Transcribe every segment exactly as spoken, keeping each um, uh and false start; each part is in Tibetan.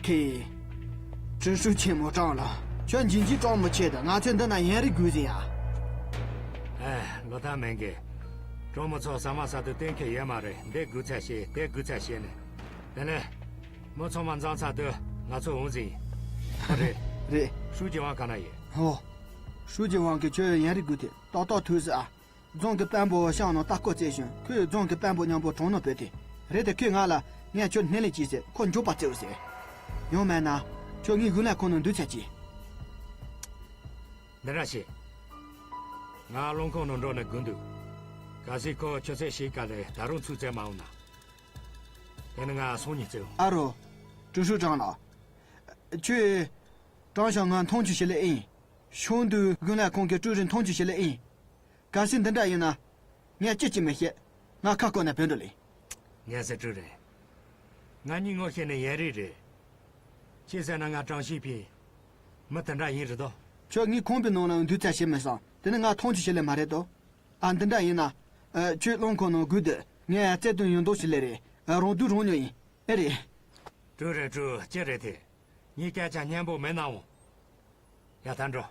ཁེ། ཀྲུའུ་ཧྲུའུ་ཆེན་མོ་ཀྲང་ལགས། ཁྱོད་འཇིན་ཇིའི་གྲོགས་མོ་ཆེ་དང་ང་ཚོས་འདི་ན་ཡན་རིག་དགོས་ཟིན་ཡ། ཨེ། ལོ་ཐ་མེད་གི། གྲོགས་མོ་ཚོ་ཟ་མ་ཟ་དུས་གཏན་འཁེལ་ཡོད་མ་རེད། འདི་དགོས་ཚད་བྱས། དེ་དགོས་ཚད་བྱས་ནས། དེ་ནས། མི་ཚང་མ་འཛོམས་ཚར་དུས་ང་ཚོ་འོང་ཟིན་ཡིན། རེད། རེད། ཧྲུའུ་ཅི་ཝང་ག་ན་ཡོད། ཧོ། ཧྲུའུ་ཅི་ཝང་གིས་ཁྱོད་ཡན་རིག་དགོས་དེ་ཏག་ཏག་ཐུག་ཟིག་ཨ། རྫོང་གི་དཔོན་པོ་ཤང་ནང་ལྟ་སྐོར་བྱས་བྱུང་། ཁོས་རྫོང་གི་དཔོན་པོ་མཉམ་པོ་གྲོང་ནང་བོས་ཏེ། རེད་དེ་ཁོས་ང་ལ་ངས་ཁྱོད་སྣེ་ལེན་གྱིས་ཟེར། ཁོ་མགྱོགས་པ་བརྩེའོ་ཟེར། ཡང་མིན་ན། ཁྱོད་ངའི་གུན་ལས་ཁང་ནང་འདུག་ཚར་གྱིས། འདི་འདྲ་བྱེད། ང་རླངས་འཁོར་ནང་འགྲོ་ནས་སྒུག་འདུག་གལ་སྲིད་ཁོ་ཆུ་ཚོད་བཞི་ཀ་ལས་ད་རུང་ཚུར་བཙལ་མ་འོང་ན། དེ་ནི་ང་སང་ཉིན་བཙལ་འོང་། ཨ་རོ། ཀྲུའུ་ཧྲུའུ་ཀྲང་ལགས། ཁྱོད། ཀྲང་ཞང་ང་མཐོང་ཆུང་བྱེད་ལེ་ཨིན། ཤོང་དུས་གུན་ལས་ཁང་གི་ཀྲུའུ་རིན་མཐོང་ཆུང་བྱེད་ལེ་ཨིན། གལ་སྲིད་འདི་འདྲ་ཡིན་ན། ངས་ཅི་ཅི་མི་ཤེས། ང་ཁ་བསྐོར་ནས་བུད་འགྲོ་ལེ། ངས་ཟེར་ཀྲུའུ་རེད། ང་གཉིས་ངོ་ཤེས་ནས་ཡན་རིག་རེད། ཅི་ཟེར་ན་ང་ཀྲང་ཞིན་ཕིན། མི་དེ་འདྲ་ཡིན་རེད་དོ། ཁྱོད་ངའི་ཁང་པའི་ནང་ལ་འདུག་ཚར་བྱེད་མི་སོང་། དེ་ནི་ང་མཐོང་ཆུང་བྱེད་ལེ་མ་རེད་དོ། ཨ། འདི་འདྲ་ཡིན་ན། ཨ། ཁྱོད་རླངས་འཁོར་ནང་སྒུག་སྡོད། ངས་རྩལ་དུ་ཡོང་མདོག་བྱེད་ལེ་རེད། ཨ། རང་སྡུག་རང་ཉོ་ཡིན། ཨེ་རེད། ཀྲུའུ་རེད་ཀྲུའུ། ཅི་རེད་དེ། ངའི་སྐད་ཆ་སྙན་པོ་མི་གནང་འོང་། ཡ་ད་འགྲོ།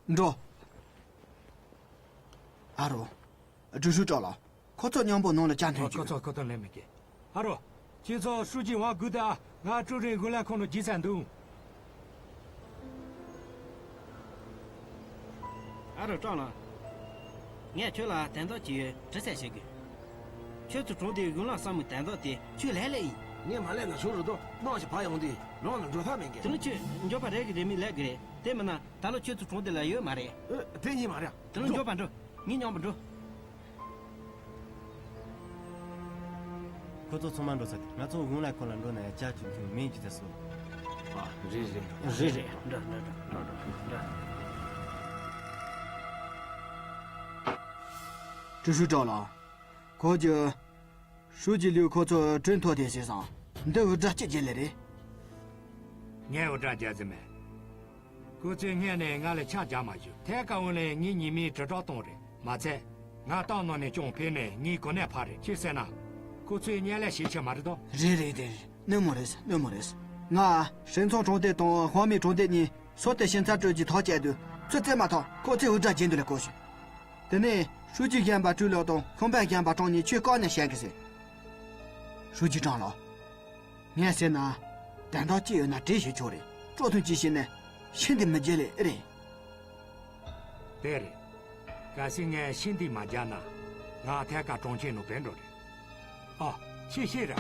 འགྲོ། ཨ་རོ། ཀྲུའུ་ཧྲུའུ་ཀྲང་ལགས། ཁོ་ཚོ་མཉམ་པོ་ནང་ལ་བཅར་ཐོན་ཨོ། ཁོ་ཚོ་ཁོ་ཚོ་ལེན་མི་དགོས། ཨ་རོ། ཁྱེད་ཚོ་ཧྲུའུ་ཅི་ཝང་སྒུག་དང་། ང་ཀྲུའུ་རིན་གུན་ལས་ཁང་ནང་འགྱིག་ཚར་འདུག་ཨ་རོ་ཀྲང་ལགས། ངས་ཁྱོད་ལ་དོན་དག་ཅིག་ཡོད། དྲི་ས་བྱེད་དགོས། ཁྱོད་ཚོ་གྲོང་སྡེའི་གུན་ལས་སམ་མི་དོན་དག་དེ་ཁྱོད་ལས་ལེ་ཡིན། ངས་མ་ལས་ན་ཞུ་རུ་དོ་ནང་ཞིག་ཕ་ཡོང་དུས་ནང་ལ་འགྲོ་ཐབས་མེད་གི། དེ་ནི་ཁྱོད་མགྱོགས་པ་རེད་གི་རེད་མི་ལས་གི་རེད། དེ་མིན་ན་ད་ལོ་ཁྱོད་ཚོ་གྲོང་སྡེ་ལ་ཡོད་མ་རེད། ཨེ། དེ་ཡིན་མ་རེད། དེ་ནི་འགྲོ། མགྱོགས་པ་འགྲོ། ངའི་མཉམ་པོ་འགྲོ། ཁོ་ཚོ་ཚང་མ་འགྲོ་ཚར་དུས་ང་ཚོ་གུན་ལས་ཁང་ལ་འགྲོ་ན་ཡ་ཅག་ཅིག་ཁྱོད་མིང་ཅིག་དེ་སོ། ཨ། རེད་རེད། རེད་རེད། འགྲོ་འགྲོ་འགྲོ་འགྲོ་འགྲོ། ཀྲུའུ་ཧྲུའུ་ཀྲང་ལགས། ཁོ་ཚོས། ཧྲུའུ་ཅི་ལིའུ་ཁོ་ཚོ་གྲོས་མཐུན་ཐོག་དེ་བྱས་སོང་། འདི་འུར་སྒྲ་ཅི་བྱེད་ལེ་རེད། ངས་འུར་སྒྲ་རྒྱག་རྩིས་མེད། ཁོ་ཚོས་སྔོན་ནས་ང་ལ་ཆ་རྒྱག་མ་བཅུག་ཐད་ཀར་འོང་ལས་ངའི་ཉི་མའི་དྲིལ་བསྒྲགས་གཏོང་རེད། མ་ཚད། ང་ཏང་ནང་ནས་ཀྱང་ཕེབས་ནས་ངའི་གོ་གནས་ཕར་རེད། ཅི་ཟེར་ན། ཁོ་ཚོས་བརྙས་ལས་བྱེད་ཆེད་མ་རེད་དོ། རེད་རེད་རེད། སྣེ་མོ་རེད། སྣེ་མོ་རེད། ང་ཧྲེང་ཚང་གྲོང་སྡེ་དང་ཧོ་མི་གྲོང་སྡེ་གཉིས་སོ་ཏེ་ཞིང་ཚ་སྤྲོད་ཀྱི་ཐག་བཅད་དུས་ཚོད་བཙལ་མ་ཐག་ཁོ་ཚོས་འུར་སྒྲ་བྱེད་འདུག་ལེ་གོ་ཞིག་དེ་ནས་ཧྲུའུ་ཅི་གཞོན་པ་ཀྲུའུ་ལོ་དང་ཁང་པ་གཞོན་པ་ཀྲང་གཉིས་ཁྱོད་བཀག་ནས་བཤད་གི་ཟེར། ཧྲུའུ་ཅི་ཀྲང་ལགས། ངས་ཟེར་ན། དོན་དག་ཅི་ཡོད་ན་གྲོས་བྱེད་ཆོག་རེད། སྤྲོ་ཐུང་ཅིག་བྱས་ནས་ཤིན་ཏུ་མི་བརྗེད་ལེ་ཨེ་རེད། དེ་རེད། གལ་སྲིད་ངས་ཤིན་ཏུ་མ་བརྗེད་ན། ང་ཐད་ཀར་གྲོང་ཁྱེར་ནང་བུད་འགྲོ་རེད། ཨ། ཁྱེད་ཤེས་ར།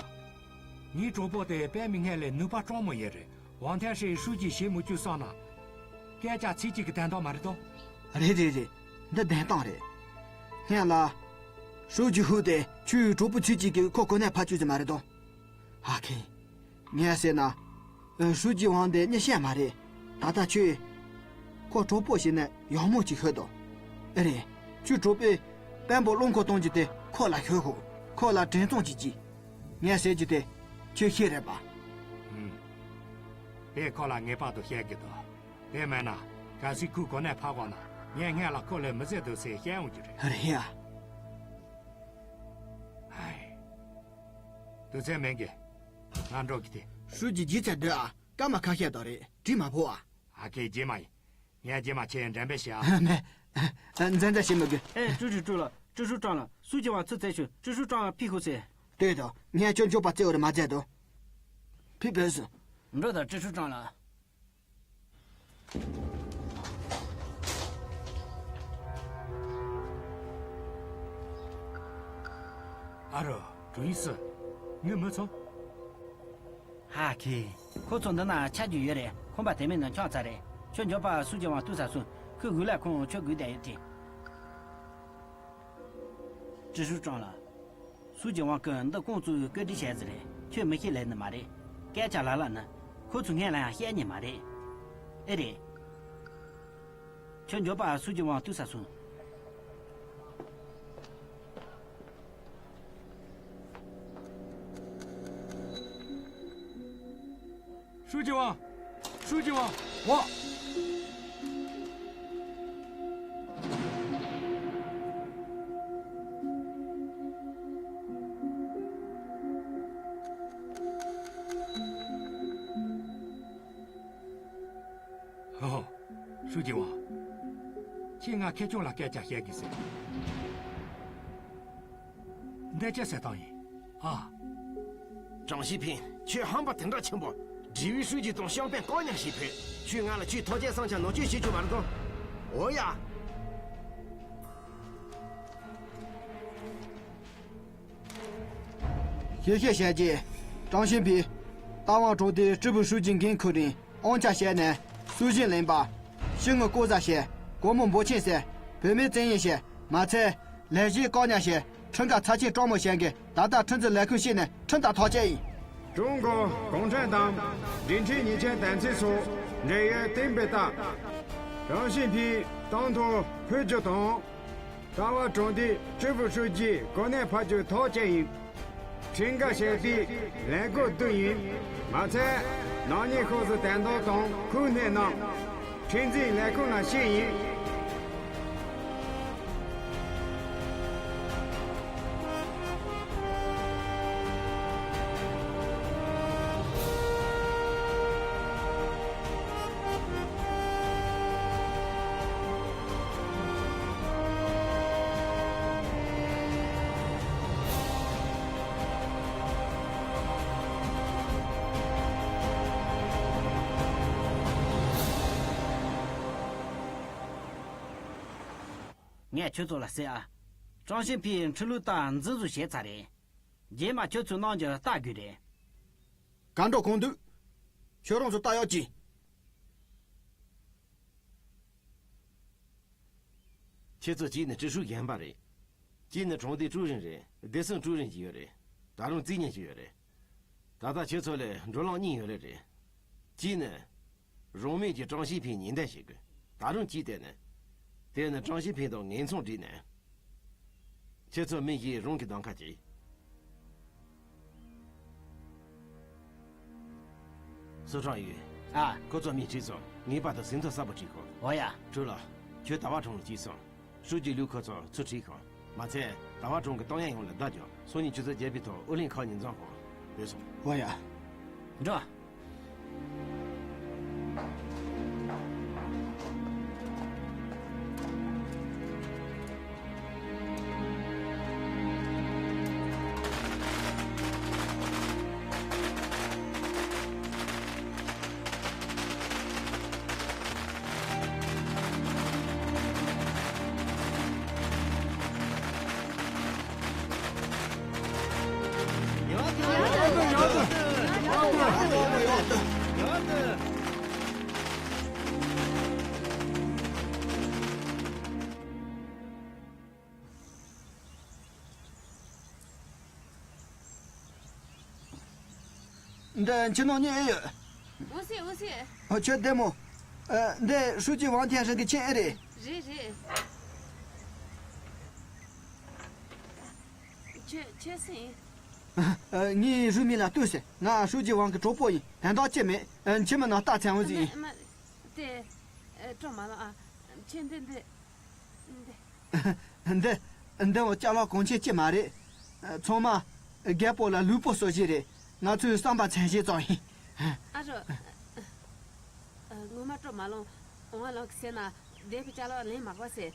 ངའི་གྲོགས་པོ་དེ་དཔེ་མི་སྔོན་ལས་ནུས་པ་སྤྲང་མོ་ཡོད་རེད། ཝང་ཐན་ཧྲི་ཧྲུའུ་ཅི་བྱེད་མི་བཅུག་བསམ་ན། སྐད་ཆ་ཚིག་གཅིག་གི་དོན་དག་མ་རེད་དོ། རེད་རེད་རེད། འདི་བདེན་གཏམ་རེད། སྔོན་ལ། ཧྲུའུ་ཅི་ཧུའུ་དེ་ཁྱོའི་གྲོགས་པོ་ཚུལ་གཅིག་གིས་ཁོ་གོ་གནས་ཕབ་བཅུག་ཟིན་མ་རེད་དོ། ཧ་ཁེ། ངས་ཟེར་ན། ཧྲུའུ་ཅི་ཝང་དེ་མྱི་ཤེས་མ་རེད། ད་ལྟ་ཁྱོས། ཁོ་གྲོགས་པོ་བྱས་ནས་ཡག་མོ་ཅིག་ཤོད་དོ། ཨེ་རེད། ཁྱོའི་གྲོགས་པོས་དཔོན་པོ་རླངས་འཁོར་གཏོང་རྒྱུ་དེ་ཁོ་ལ་ཤོད་ཤོག་ཁོ་ལ་དྲིན་གཙང་ཅིག་གྱིས། ངས་ཟེར་རྒྱུ་དེ་ཁྱོད་ཤེས་རེད་པ། ཨུམ། དེ་ཁོ་ལ་ངེས་པར་དུ་བཤད་ཀྱི་འདུག་དེ་མེད་ན། གལ་སྲིད་ཁོས་གོ་གནས་ཕབ་དགོས་ན། ངས་སྔོན་ལ་ཁོ་ལས་མི་བཟོད་འདུག་ཟེར་བཤད་ཡོང་རྒྱུ་རེད། རེད་ཡ། ཧའི། དུས་ཚོད་མེད་གི། ང་འགྲོ་གི་དེ། ཧྲུའུ་ཅི་རྗེས་ཚར་འདོད་ཨ། སྐར་མ་ཁ་ཤས་དོ་རེད། བྲིས་མ་ཕོ་ཨ། ཨ་ཁེ་རྗེས་མ་ཡིན། ངས་རྗེས་མ་ཁྱེད་འགྲེམས་སྤེལ་བྱེད་ཨ། མེད། འཛེམ་ཟ་བྱེད་མི་དགོས། ཨེ། ཀྲུའུ་ཧྲུའུ་ཀྲང་ལགས། ཀྲུའུ་ཧྲུའུ་ཀྲང་ལགས། ཧྲུའུ་ཅི་ཝང་ཚུར་བཙལ་བྱུང་། ཀྲུའུ་ཧྲུའུ་ཀྲང་ལགས་ཕེབས་ཤོག་ཟེར། ལྟོས་དང་། ངས་ཁྱོད་མགྱོགས་པ་བཙལ་བར་མ་མཛད་དོ། ཕེབས་ཕེབས་སོང་། འགྲོ་དང་། ཀྲུའུ་ཧྲུའུ་ཀྲང་ལགས། ཨ་རོ། དྲུང་ཡིག་སི། ངའི་མི་ཚོ། ཧ་ཁེ། ཁོ་ཚོ་འདི་ན་ཆ་རྒྱུས་ཡོད་རེད། ཁང་པ་དེ་མིན་ན་འཁྱོངས་ཚར་རེད། ཁྱོད་མགྱོགས་པ་ཧྲུའུ་ཅི་ཝང་ལྟོས་ས་སོང་། ཁོའི་གུས་ལས་ཁོང་ཁྱོད་སྒུག་བསྡད་ཡོད་དེ། ཀྲུའུ་ཧྲུའུ་ཀྲང་ལགས། ཧྲུའུ་ཅི་ཝང་གིས་འདི་ཀོང་ཙུའུ་བཀོད་སྒྲིག་བྱས་ཟིན་རེད། ཁྱོད་མི་ཤེས་ལེ་ནི་མ་རེད། སྐད་ཆ་ལ་ལ་ནི། ཁོ་ཚོས་སྔོན་ལ་ཡང་བཤད་མྱོང་མ་རེད། ཨེ་རེད། ཁྱོད་མགྱོགས་པ་ཧྲུའུ་ཅི་ཝང་ལྟོས་ས་སོང་། ཧྲུའུ་ཅི་ཝང་། ཧྲུའུ་ཅི་ཝང་། ཝང་། ཧྲུའུ་ཅི་ཝང་། ཁྱེད་ང་ཁེ་ཆུང་ལ་སྐད་ཆ་བཤད་དགོས་ཟེར། འདི་ཅི་ཟེར་སྟངས་ཡིན། ཨ། ཀྲང་ཞི་ཕིན། ཁྱོད་ཧམ་པ་དེ་འདྲ་ཆེན་པོ། སྒྲིག་ཡིག་ཧྲུའུ་ཅི་དང་ཤང་པན་བཀག་ཉར་བྱས་ཕུད། ཁྱོད་ང་ལ་ཁྱོད་ཐོག་ཆེན་ས་ཆ་ནང་སྐྱོད་བྱེད་རྒྱུ་མ་རེད་དམ། འོ་ཡ། ཞིབ་བཤེར་བྱས་རྗེས། ཀྲང་ཞི་ཕིན། རྟ་དབང་གྲོང་སྡེའི་ཀྲི་པུའུ་ཧྲུའུ་ཅི་འགན་འཁུར་རིང་དབང་ཆ་བཞེས་ནས་སྲོག་ཤིང་ལེན་པ། ཤིང་ངོས་ལྐོག་ཟ་བྱས། སྒོར་མོ་འབོར་ཆེན་བསད། བུད་མེད་བཙན་གཡེམ་བྱས། མ་ཚད། ལས་བྱེད་བཀག་ཉར་བྱས། ཁྲིམས་ཁང་ཚབས་ཆེན་གྲོགས་མོ་གཞན་གྱིས་ད་ལྟ་ཁྲིམས་འཛིན་ལས་ཁུངས་ཕྱེས་ནས་ཁྲིམས་ལྟར་ཐག་བཅད་ཡིན། ཀྲུང་གོ་གུང་ཁྲན་ཏང་སྒྲིག་ཁྲིམས་ཉེས་ཅན་དམ་འཛིན་སོགས་འབྲེལ་ཡོད་གཏན་འབེབས་ལྟར། ཀྲང་ཞི་ཕིན་གཏན་དུ་ཕུད་རྒྱུ་དང་། རྟ་དབང་གྲོང་སྡེའི་ཀྲི་པུའུ་ཧྲུའུ་ཅི་གོ་གནས་ཕབ་རྒྱུའི་ཐག་བཅད་ཡིན། ཁྲིམས་འགལ་བྱས་པའི་ལས་འགུལ་བསྡུས་ཡིན། མ་ཚད། ནག་ཉེས་ཤོག་གསོག་དོན་དག་དང་ཁུངས་སྣེ་རྣམས་ཁྲིམས་འཛིན་ལས་ཁུངས་ལ་བཤད་ཡིན། ངས་ཁྱོད་ཚོ་ལ་ཟེར་ཨ། ཀྲང་ཞི་ཕིན་ཁྲི་ལུགས་ལྟར་འཛིན་བཟུང་བྱས་ཚར་རེད། རྗེས་མ་ཁྱོད་ཚོས་གནང་རྒྱུ་ལྟ་དགོས་རེད། གང་འགྲོ་གང་འདུག་ཁྱོད་རང་ཚོ་ལྟ་ཡག་གྱིས། ཁྱེད་ཚོ་གཅིག་ནི་ཀྲི་ཧྲུའུ་གཞོན་པ་རེད། གཅིག་ནི་གྲོང་སྡེའི་ཀྲུའུ་རིན་རེད། སྡེ་སྲིད་ཀྲུའུ་རིན་ཞིག་ཡོད་རེད། ད་རུང་རྩིས་ཉན་ཞིག་ཡོད་རེད། ད་ལྟ་ཁྱེད་ཚོ་ལ་འགྲོ་ལམ་གཉིས་ཡོད་རེད་རེད། གཅིག་ནི། རང་མོས་ཀྱིས་ཀྲང་ཞི་ཕིན་ཉེན་བརྡ་བྱེད་དགོས། ད་རུང་གཅིག་དེ་ནི། དེ་ནི་ཀྲང་ཞི་ཕིན་དང་ངན་མཚང་སྒྲིག་ནས། ཁྱེད་ཚོ་མི་བཞིས་རང་གི་གདམ་ཁ་བྱེད། སུ་ཁྲང་ཡུས། ཨ། ཁོ་ཚོ་མི་ཁྲིད་སོང་། ངེས་པར་དུ་ཟིན་ཐོ་གསར་པ་བྲིས་ཤོག་འོ་ཡ། ཁྲུ་ལ། ཁྱོད་ཟླ་བ་གྲོང་ལ་སྐྱེལ་སོང་། ཧྲུའུ་ཅི་ལུའུ་ཁོ་ཚོ་ཚུར་ཁྲིད་ཤོག་མ་ཚད་ཟླ་བ་གྲོང་གི་གཏམ་ཡང་ཡོངས་ལ་བརྡ་རྒྱོབ། སང་ཉིན་ཆུ་ཚོད་བརྒྱད་པའི་ཐོག་ཨོ་གླིང་ཁ་ཉིན་འཛོམས་ཤོག་ལགས་སོ། འོ་ཡ། འགྲོ། འདི་ཁྱེད་རང་ཉིད་ཨེ་ཡོད། འོ་སི་འོ་སི། ཨ། ཁྱོད་བདེ་མོ། ཨ། འདི་ཧྲུའུ་ཅི་ཝང་ཐེན་ཧྲིན་གྱི་ཁྱིམ་ཨེ་རེད། རེད་རེད། ཁྱོད་ཁྱོད་སུ་ཡིན། ཨ། ངའི་ཧྲུའུ་མིང་ལ་ལྟོས་ཟེར། ང་ཧྲུའུ་ཅི་ཝང་གི་གྲོགས་པོ་ཡིན། དོན་དག་ཅི་མེད། ཨ། ཁྱིམ་མི་ནང་ལྟ་མཚན་འོང་ཟིག་ཡིན། མ་མ། དེ། ཨ། སྤྲོ་མ་ལོ་ཨ། ཁྱོད་འདི་འདི། འདི། འདི། འདི་འོ་ཅ་ལག་གོང་ཆེ་ཅི་མ་རེད། ཚང་མ། རྒད་པོ་ལ་ལུས་པོ་གསོ་བྱེད་རེད། ང་ཚོའི་བསམ་པ་མཚན་བྱེད་ཙམ་ཡིན། ཨ་རོ། ངོ་མ་སྤྲོ་མ་ལོང་། འོང་བ་ལོག་ཟེར་ན་བསྡད་པའི་ཅ་ལག་ལེན་མ་དགོས་ཟེར།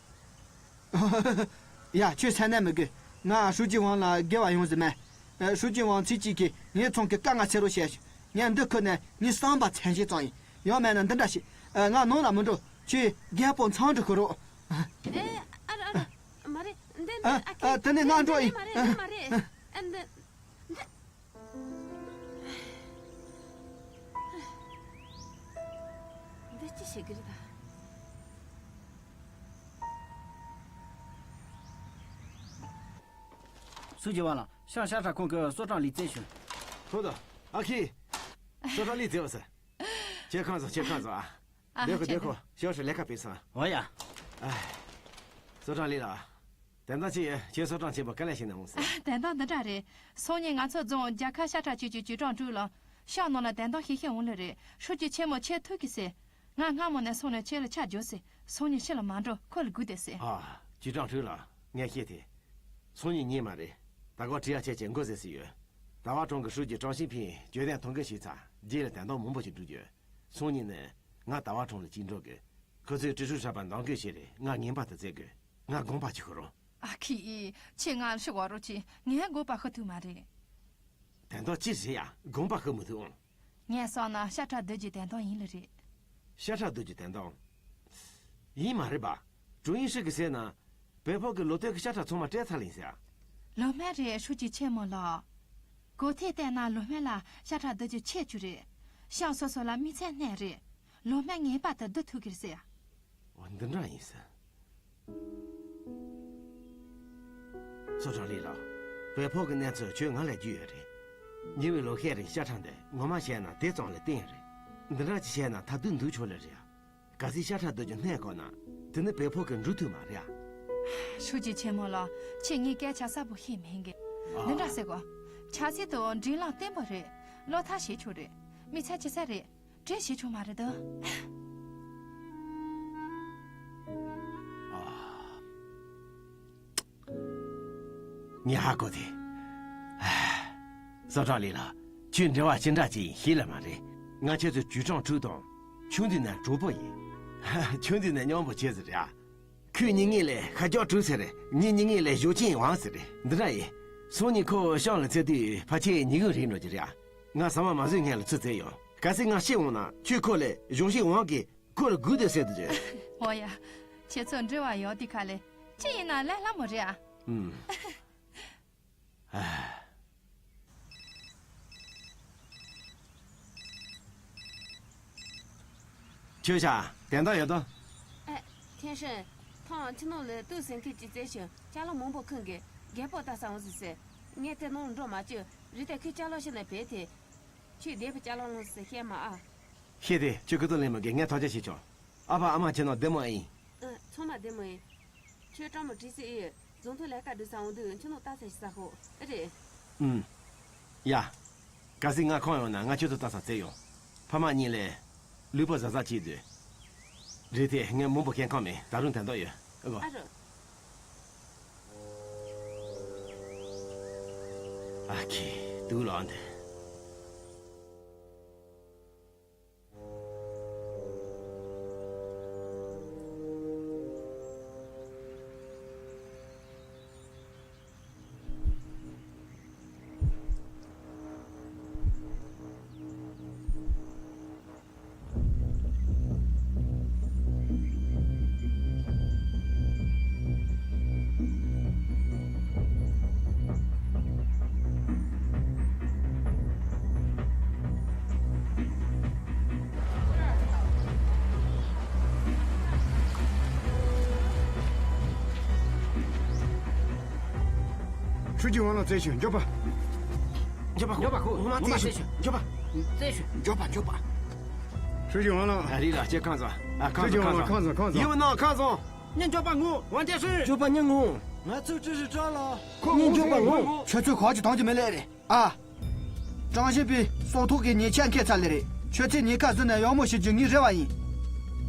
ཡ། ཁྱོད་སེམས་ནད་མི་དགོས། ང་ཧྲུའུ་ཅི་ཝང་ལ་དགེ་བ་ཡོང་ཟིན་མེད། ཧྲུའུ་ཅི་ཝང་ཚེ་གཅིག་གིས་ངའི་ཚང་གི་དཀའ་ངལ་སེལ་རོགས་བྱས་ཤིག་ངས་འདི་ཁུར་ནས་ངའི་བསམ་པ་མཚན་བྱེད་ཙམ་ཡིན། ཡང་མེད་ན་འདི་འདྲ་ཞིག་ང་ནང་ལ་མི་འགྲོ། ཁྱོས་རྒད་པོ་ཚང་འགྲོ་ཁུར་རོགས། ཨེ། ཨ་རོ་ཨ་རོ། མ་རེད། འདི་འདི། ཨ། ཨ། དེ་ནས་ང་འགྲོ་ཡིན། མ་རེད། འདི་མ་རེད། ཨ། འདི། འདི། འདི་ཅི་བྱེད་ཀྱི་རེད་ད། སུ་ཇི་བ་ལ་ཤང་ཤ་ཁྲག་ཁོང་གི་སོ་གྲངས་ལས་བཙལ་ཞུ། ཁོ་ད་ཨ་ཁི། སོ་གྲངས་ལས་བཙལ་བ་ཟེར། ཁྱེད་ཁང་བཟང་། ཁྱེད་ཁང་བཟང་ཨ། ཨ། བདེ་ཁོ་བདེ་ཁོ། ཞོར་ཞོར་ལས་ཀ་སྤེལ་སོང་། འོ་ཡ། ཨ། སོ་གྲངས་ལས་ལ། དན་ད་ཅི་ཡ། ཁྱེད་སོ་གྲངས་ཆེན་པོ་ག་ལ་ཤེས་ན་འོང་ཟེར། དན་ད་འདི་འདྲ་རེད། སང་ཉིན་ང་ཚོ་རྫོང་རྒྱལ་ཁབ་ཤ་ཁྲག་ཅུས་ཀྱི་ཅུས་ཀྲང་ཀྲུའུ་ལགས་ཤག་ནང་ལ་དན་ད་ཤེས་ཤེས་འོང་ལེ་རེད། ཧྲུའུ་ཅི་ཆེན་མོ་ཁྱེད་ཐུག་གི་ཟེར། ང་སྔ་མོ་ནས་སོང་ནས་ཁྱེད་ལ་ཆ་རྒྱུ་ཟེར། སང་ཉིན་ཕྱི་ལ་མ་འགྲོ། ཁོ་ལ་སྒུག་བསྡད་ཟེར། ཨ། ཅུས་ཀྲང་ཀྲུའུ་ལགས་ངས་ཤེས་ཏེ། སང་ཉིན་ཉིན་མ་རེད། ད་གོ་ཁྲི་ཡ་ཆེ་ཆེ་འགོ་ཟེར་སྲིད་ཡོད། ཟླ་བ་གྲོང་གི་ཧྲུའུ་ཅི་ཀྲང་ཞིན་ཕིན་གྱོད་དོན་ཐོ་འགོད་བྱས་ཚར། རྗེས་ལ་དན་ད་མང་པོ་ཞིག་སྒྲུབ་རྒྱུ། སང་ཉིན་ནས་ང་ཟླ་བ་གྲོང་ལ་གཅིག་འགྲོ་དགོས། ཁོ་ཚོས་ཀྲི་ཧྲུའུ་ཧྲ་པ་འདང་གོས་བྱས་རེད། ང་ངན་པ་དེ་བཙལ་དགོས། ང་དགོངས་པ་ཅིག་ཞུ་རོགས། ཨ་ཁི། ཁྱེད་ང་ལ་ཤོག་བ་རོགས་གྱིས། ངས་དགོངས་པ་ཞུ་ཐུབ་མ་རེད། དོན་དག་ཅི་ཞིག་ཡ། དགོངས་པ་ཞུ་མི་ཐུབ་ཨང་། ངས་བསམ་ན་ཤ་ཁྲག་བསྡུར་རྒྱུའི་དོན་དག་ཡིན་ལ་རེད། ཤ་ཁྲག་བསྡུར་རྒྱུའི་དོན་དག་ཡིན་མ་རེད་པ། ཀྲུའུ་ཡིན་ཧྲི་གིས་ཟེར་ན། བོད་ཕག་གི་ལོ་ཐོག་གི་ཤ་ཁྲག་ཚང་མ་སྤྲད་ཚར་ལ་ཡིན་ཟེར། ལོ་སྨད་རེད། ཧྲུའུ་ཅི་ཆེན་མོ་ལགས། གོ་ཐོས་བལྟས་ན་ལོ་སྨད་ལ་ཤ་ཁྲག་བསྡུར་རྒྱུ་ཆེ་བཅུག་རེད། ཤང་སོ་སོ་ལ་མི་ཚད་སྣ་རེད། ལོ་སྨད་ངེས་པར་དུ་བསྡུར་ཐུབ་ཀྱི་རེད་ཟེར། འོ། འདི་འདྲ་ཡིན་ཟེར། ཚོ་ཁྲང་ལི་ལགས། བོད་ཕག་གི་གནས་ཚུལ་ཁྱོད་ང་ལས་རྒྱུས་ཡོད་རེད། ཉེ་བའི་ལོ་ཤས་རིང་ཤ་ཁྲག་འདི་ངོ་མ་བཤད་ན་དེ་ཙམ་ལ་བརྟན་རེད། འདི་འདྲ་ཅིག་བཤད་ན་ད་དུང་འདུག་ཆོག་ལེ་རེད། གལ་སྲིད་ཤ་ཁྲག་བསྡུར་རྒྱུ་སྣ་བཀོག་ན། དེ་ནི་བོད་ཕག་གི་འགྲོ་ཐུབ་མ་རེད་ཨ། ཧྲུའུ་ཅི་ཆེན་མོ་ལགས། ཁྱེད་ངའི་སྐད་ཆ་གསལ་པོ་ཤེས་མེད་ཀི། ཨ། འདི་འདྲ་ཟེར་གོ། ཆབ་སྲིད་དུ་སྒྲིག་ལམ་བརྟན་པོ་རེད། བློ་ཐབས་བྱེད་ཆོག་རེད། མི་ཚེ་ཇེ་ཚ་རེད། གྲོས་བྱེད་ཆོག་མ་རེད་དོ། ཨ། ངས་ཧ་གོ་དེ། ཨ། ཚོ་ཁྲང་ལི་ལགས། ཁྱོད་འབྲེལ་བ་ཅི་འདྲ་ཅིག་ཡིན་ཤེས་ལ་མ་རེད། ང་ཁྱེད་ཚོའི་ཅུས་ཀྲང་ཀྲུའུ་དང་། ཆུང་དུས་ནས་གྲོགས་པོ་ཡིན། ཆུང་དུས་ནས་མཉམ་པོ་བྱས་ཟེར་ཡ། ཁོའི་མྱི་ངན་ལས་ཤ་ཀྱོག་ཀྲུའུ་ཟེར། ངའི་མྱི་ངན་ལས་ཞོ་ཅིན་ཝང་ཟེར། འདི་འདྲ་ཡིན། སང་ཉིན་ཁོ་ཤང་ལ་འཚོལ་དུས་ཕལ་ཆེར་ཉིན་གུང་རེད་འགྲོ་གི་རེད་ཨ། ང་ཟ་མ་མ་ཟོས་སྔོན་ལ་ཚུར་འཚོལ་ཡོང་། གལ་སྲིད་ང་ཤི་འོང་ན་ཁྱོས་ཁོ་ལ་ཞོ་ཅིན་ཝང་གིས་ཁོ་ལ་སྒུག་སྡོད་ཟེར་དུ་བརྗོད། འོ་ཡ། ཁྱེད་ཚོ་འབྲེལ་བ་ཡོད་དུས་ག་ལེ། ཅི་ཡིན་ན་ལས་སླ་མོ་རེད་ཨ། ཨུམ། ཨ། ཁྱོད་ཤ་དན་ཏོག་ཡོད་དོ། ཨེ། ཐེན་ཧྲན། ཐང་ཕྱི་ནང་ལ་ཏུའུ་ཟིན་ཁི་ཅི་བཙལ་ཞིང་ཅ་ལག་མང་པོ་ཁུར་གི་རྒད་པོ་ལྟ་ས་འོང་ཟིག་ཟེར། ངས་དེ་ནང་འགྲོ་མ་བཅུག་རི་དེ་ཁོས་ཅ་ལག་ཤི་ན་བས་དེ། ཁྱོད་བདེ་པོ་ཅ་ལག་ལོངས་ཟེར་བཤད་མ་ཨ། ཤེས་དེ་ཁྱོད་ཁུ་ཏོ་ལེན་མི་དགོས། ངས་ཐག་གཅོད་བྱེད་ཆོག་ཨ་ཕ་ཨ་མ་ཁྱེད་ནང་བདེ་མོ་ཨེ་ཡིན། ཨ། ཚང་མ་བདེ་མོ་ཡིན། ཁྱོད་སྤྲང་མོ་བྲིས་སྲིད་ཨེ་ཡོད། རྫོང་ཐོག་ལས་ཀ་སྒྲུབ་ས་འོང་དུས་ཁྱོད་ནོ་ལྟ་ས་ཞིག་ས་ཧོ་ཨེ་རེད། ཨུམ། ཡ། གལ་སྲིད་ང་ཁོམ་ཡོང་ན་ང་ཁྱོད་ཚོ་ལྟ་ས་བཙལ་ཡོང་། ཕ་མ་གཉིས་ལས། ལུས་པོ་གཟབ་གཟབ་བྱེད་དུས། རེད་དེ་ངས་མང་པོ་ཁེན་ཁོམ་མེད། ད་རུང་དན་ཏོག་ཡོད་ཨེ་གོ། ཨ་རོ། ཨ་ཁི། དུག་ལོག་འདི། ཧྲུའུ་ཅི་ཝང་ལགས་བཙལ་ཞིང་མགྱོགས་པ། མགྱོགས་པ་ཧུ། མགྱོགས་པ་ཧུ། ངོ་མ་བཙལ་ཞིང་མགྱོགས་པ། བཙལ་ཞིང་། མགྱོགས་པ་མགྱོགས་པ། ཧྲུའུ་ཅི་ཝང་ལགས། ཨ་རི་ལགས་ཀྱིས་ཁམས་བཟང་། ཨ། ཁམས་བཟང་། ཁམས་བཟང་། ཁམས་བཟང་། ཡིད་འོང་ན་ཁམས་བཟང་། ཉིན་མགྱོགས་པ་ངུ། ཝང་ཅན་ཧྲི། མགྱོགས་པ་ཉིན་ངུ། ང་ཚོའི་ཀྲི་ཧྲི་ཀྲང་ལགས། ཁོ་ཉིན་མགྱོགས་པ་ངུ། ཁྱོད་ཚོས་གང་ཅི་གཏོང་རྒྱུ་མེད་ལེ་རེད། ཨ། ཀྲང་ཞིན་ཕིང་སྲོག་ཐོག་གི་ཉེས་ཆད་འཁེལ་ཚར་ལེ་རེད། ཁྱོད་ཚོས་ཉེན་ཁ་བཟོས་ན་ཡག་མོ་བྱེད་རྒྱུ་ངའི་རེ་བ་ཡིན།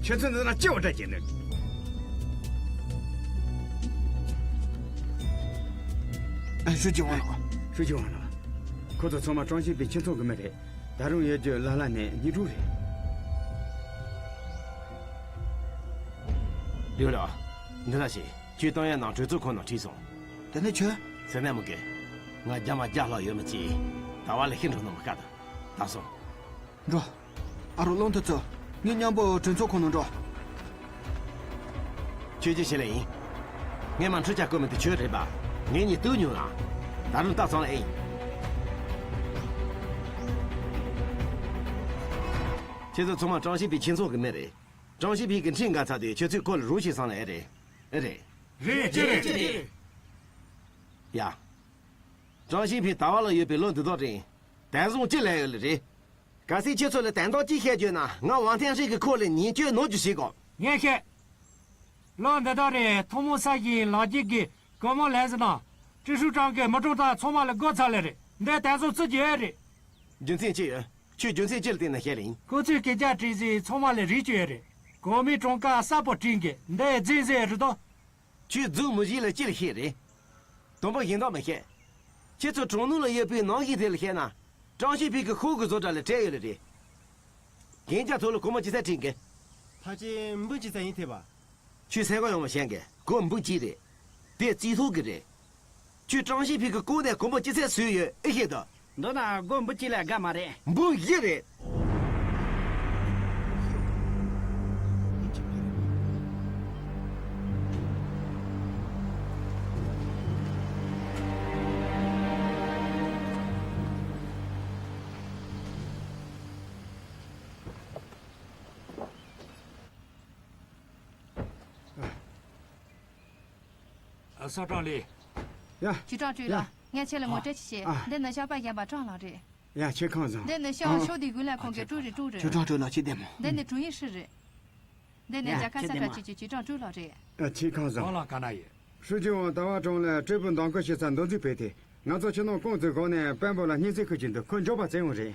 ཁྱེད་ཚོས་འདི་ན་སྐྱེ་བ་འདྲ་བྱེད་ནི། ཨ། ཧྲུའུ་ཅི་ཝང་ལགས། ཧྲུའུ་ཅི་ཝང་ལགས། ཁོ་ཚོ་ཚང་མ་ཀྲང་ཞིན་ཕིང་ཁྱིམ་ཚང་གི་མི་རེད། ད་རུང་ཡོད་རྒྱུ་ལ་ལ་ནས་གཉིས་དྲུག་རེད། ལིའུ་ལགས། འདི་ལ་ཞིག་ཁྱོད་གཏོང་ཡ་ནང་གྲོས་ཚོགས་ཁང་ནང་ཁྲིད་སོང་། དེ་ནས་ཁྱོད། ཟེར་ན་མི་དགོས། ང་རྒྱ་མ་རྒྱ་ལྷག་ཡོད་མི་གཅིག་ད་བར་ལ་ཤི་འགྲོ་ནོ་མི་དཀའ་ད། ད་སོང་། འགྲོ། ཨ་རོ་བློ་མཐུན་ཚོ། ངས་མཉམ་པོ་གྲོས་ཚོགས་ཁང་ནང་འགྲོ། ཁྱོད་ཀྱིས་བྱེད་ལེ་ཡིན། ངས་མ་འཁྲུལ་ཆ་བཀོད་མི་དེ་ཁྱོད་རེད་པ། ངས་ཉིད་ལྟོས་མྱོང་ཨ། ད་རུང་ལྟ་ཚང་ལ་ཨེ་ཡིན། ཁྱེད་ཚོ་ཚང་མ་ཀྲང་ཞིན་ཕིང་ཁྱིམ་ཚང་གི་མི་རེད། ཀྲང་ཞིན་ཕིང་གི་འཁྲིས་འགའ་ཚར་དུས་ཁྱོད་ཚོས་ཁོ་ལ་རོགས་བྱེད་བསམ་ལེ་ཨེ་རེད། ཨེ་རེད། རེད། ཅི་རེད། ཅི་རེད། ཡ། ཀྲང་ཞིན་ཕིང་ད་བར་ལ་ཡོད་པའི་ལོ་འདི་དག་རིང་། དན་སྲུང་ཅི་ལས་ཡོད་ལེ་རེད། གལ་སྲིད་ཁྱེད་ཚོ་ལ་དན་རྟགས་ཅིག་བཤད་རྒྱུ་ན་ང་ཝང་ཐན་ཧྲི་གིས་ཁོ་ལ་ཉེས་སྤྱོད་ནོར་རྒྱུ་བྱེད་གོ། ངས་བཤད། ལོ་འདི་དག་རིང་ཐོག་མོ་ས་ཞིང་ལག་འཁྱེར་གྱི་གོ་མོ་ལེན་ཟིན་ན། ཀྲི་ཧྲུའུ་ཀྲང་གིས་མི་གྲོངས་དག་ཚང་མ་ལ་བགོ་ཚར་ལེ་རེད། འདི་དན་སྲུང་བརྩི་རྒྱུ་ཨེ་རེད། རྒྱུ་མཚན་ཅི་ཡོད། ཁྱོད་རྒྱུ་མཚན་ཅི་ལ་བརྟེན་ནས་བཤད་ལེ་ཡིན། ཁོ་ཚོས་སྐད་ཆ་དྲིས་ཟིན་ཚང་མ་ལ་རིག་རྒྱུ་ཨེ་རེད། གོང་མའི་གྲངས་ཀ་གསལ་པོ་བྲིས་གི་འདི་རྫུན་ཟེར་རེད་དོ། ཁྱོད་རྫུན་མི་བཤད་ལ་ཅི་ལ་བཤད་རེད། དུམ་བུ་གཞན་དག་མི་བཤད། ཁྱེད་ཚོ་གྲོང་ནུབ་ལ་ཡོད་པའི་ནང་བཞིན་དེ་ལ་བཤད་ན། ཀྲང་ཞིན་ཕིང་གི་ཤོག་གུ་བཟོ་གྲྭ་ལ་སྤྲད་ཡོད་ལེ་རེད། རྒན་ཅག་ཚོ་ལ་སྒོར་མོ་ཅི་ཚད་ཁྲིད་གི། ཕལ་ཆེར་འབུམ་གཅིག་ཙམ་ཡིན་ཐལ་བ། ཁྱོད་སེམས་ཁམས་ཡག་མོ་བྱེད་དགོས། སྒོར་འབུམ་གཅིག་རེད། དེ་རྩིས་ཐོ་གི་རེད། ཁྱོད་ཀྲང་ཞི་ཕིང་གི་སྒོར་ནས་སྒོར་མོ་ཅི་ཚད་བཟོས་ཡོད་ཨེ་ཤེས་དོ། མདོར་ན་སྒོར་འབུམ་གཅིག་ལས་བརྒལ་མ་རེད། འབུམ་བཞི་རེད། ཨ། ས་ཀྲང་ལི། ཡ། ཅུས་ཀྲང་ཀྲུའུ་ལགས། ཡ། ངས་ཁྱེད་ལ་ངོ་སྤྲོད་ཅིག་བྱེད། ཨ། འདི་ནི་ཤག་པ་བཞག་པ་ཀྲང་ལགས་རེད། ཡ། ཁྱེད་ཁམས་བཟང་། འདི་ནི་ཤག་ཨ། ཤོག་སྡེ་དགོན་ལས་ཁང་གི་ཀྲུའུ་རིན་ཀྲུའུ་རེད། ཅུས་ཀྲང་ཀྲུའུ་ལགས་ཁྱེད་བདེ་མོ། འདི་ནི་ཀྲུའུ་ཡིན་ཧྲི་རེད། འདི་ནི་ཡ། རྒྱལ་ཁབ་ཁྱེད་ས་བདེ་ཁྲ་མོ། ཁྲིད་ཀྱི་ཅུས་ཀྲང་ཀྲུའུ་ལགས་རེད། ཨ། ཁྱེད་ཁམས་བཟང་། ཝང་ལགས་ག་ན་ཡོད། ཧྲུའུ་ཅི་ཝང་ཟླ་བ་གྲོང་ལ་སྤྲེལ་པོ་འདེམས་བསྐོ་བྱེད་སར་འདུ་འཛོམས་ཕེབས་ཏེ། ང་ཚོ་ཕྱི་ནང་ཀུན་ཚོའི་སྒོ་ནས་དཔོན་པོ་ལ་སྙན་སེང་ཕུལ་གྱི་འདུག་ཁོ་མགྱོགས་པར་བཙལ་འོང་རེད།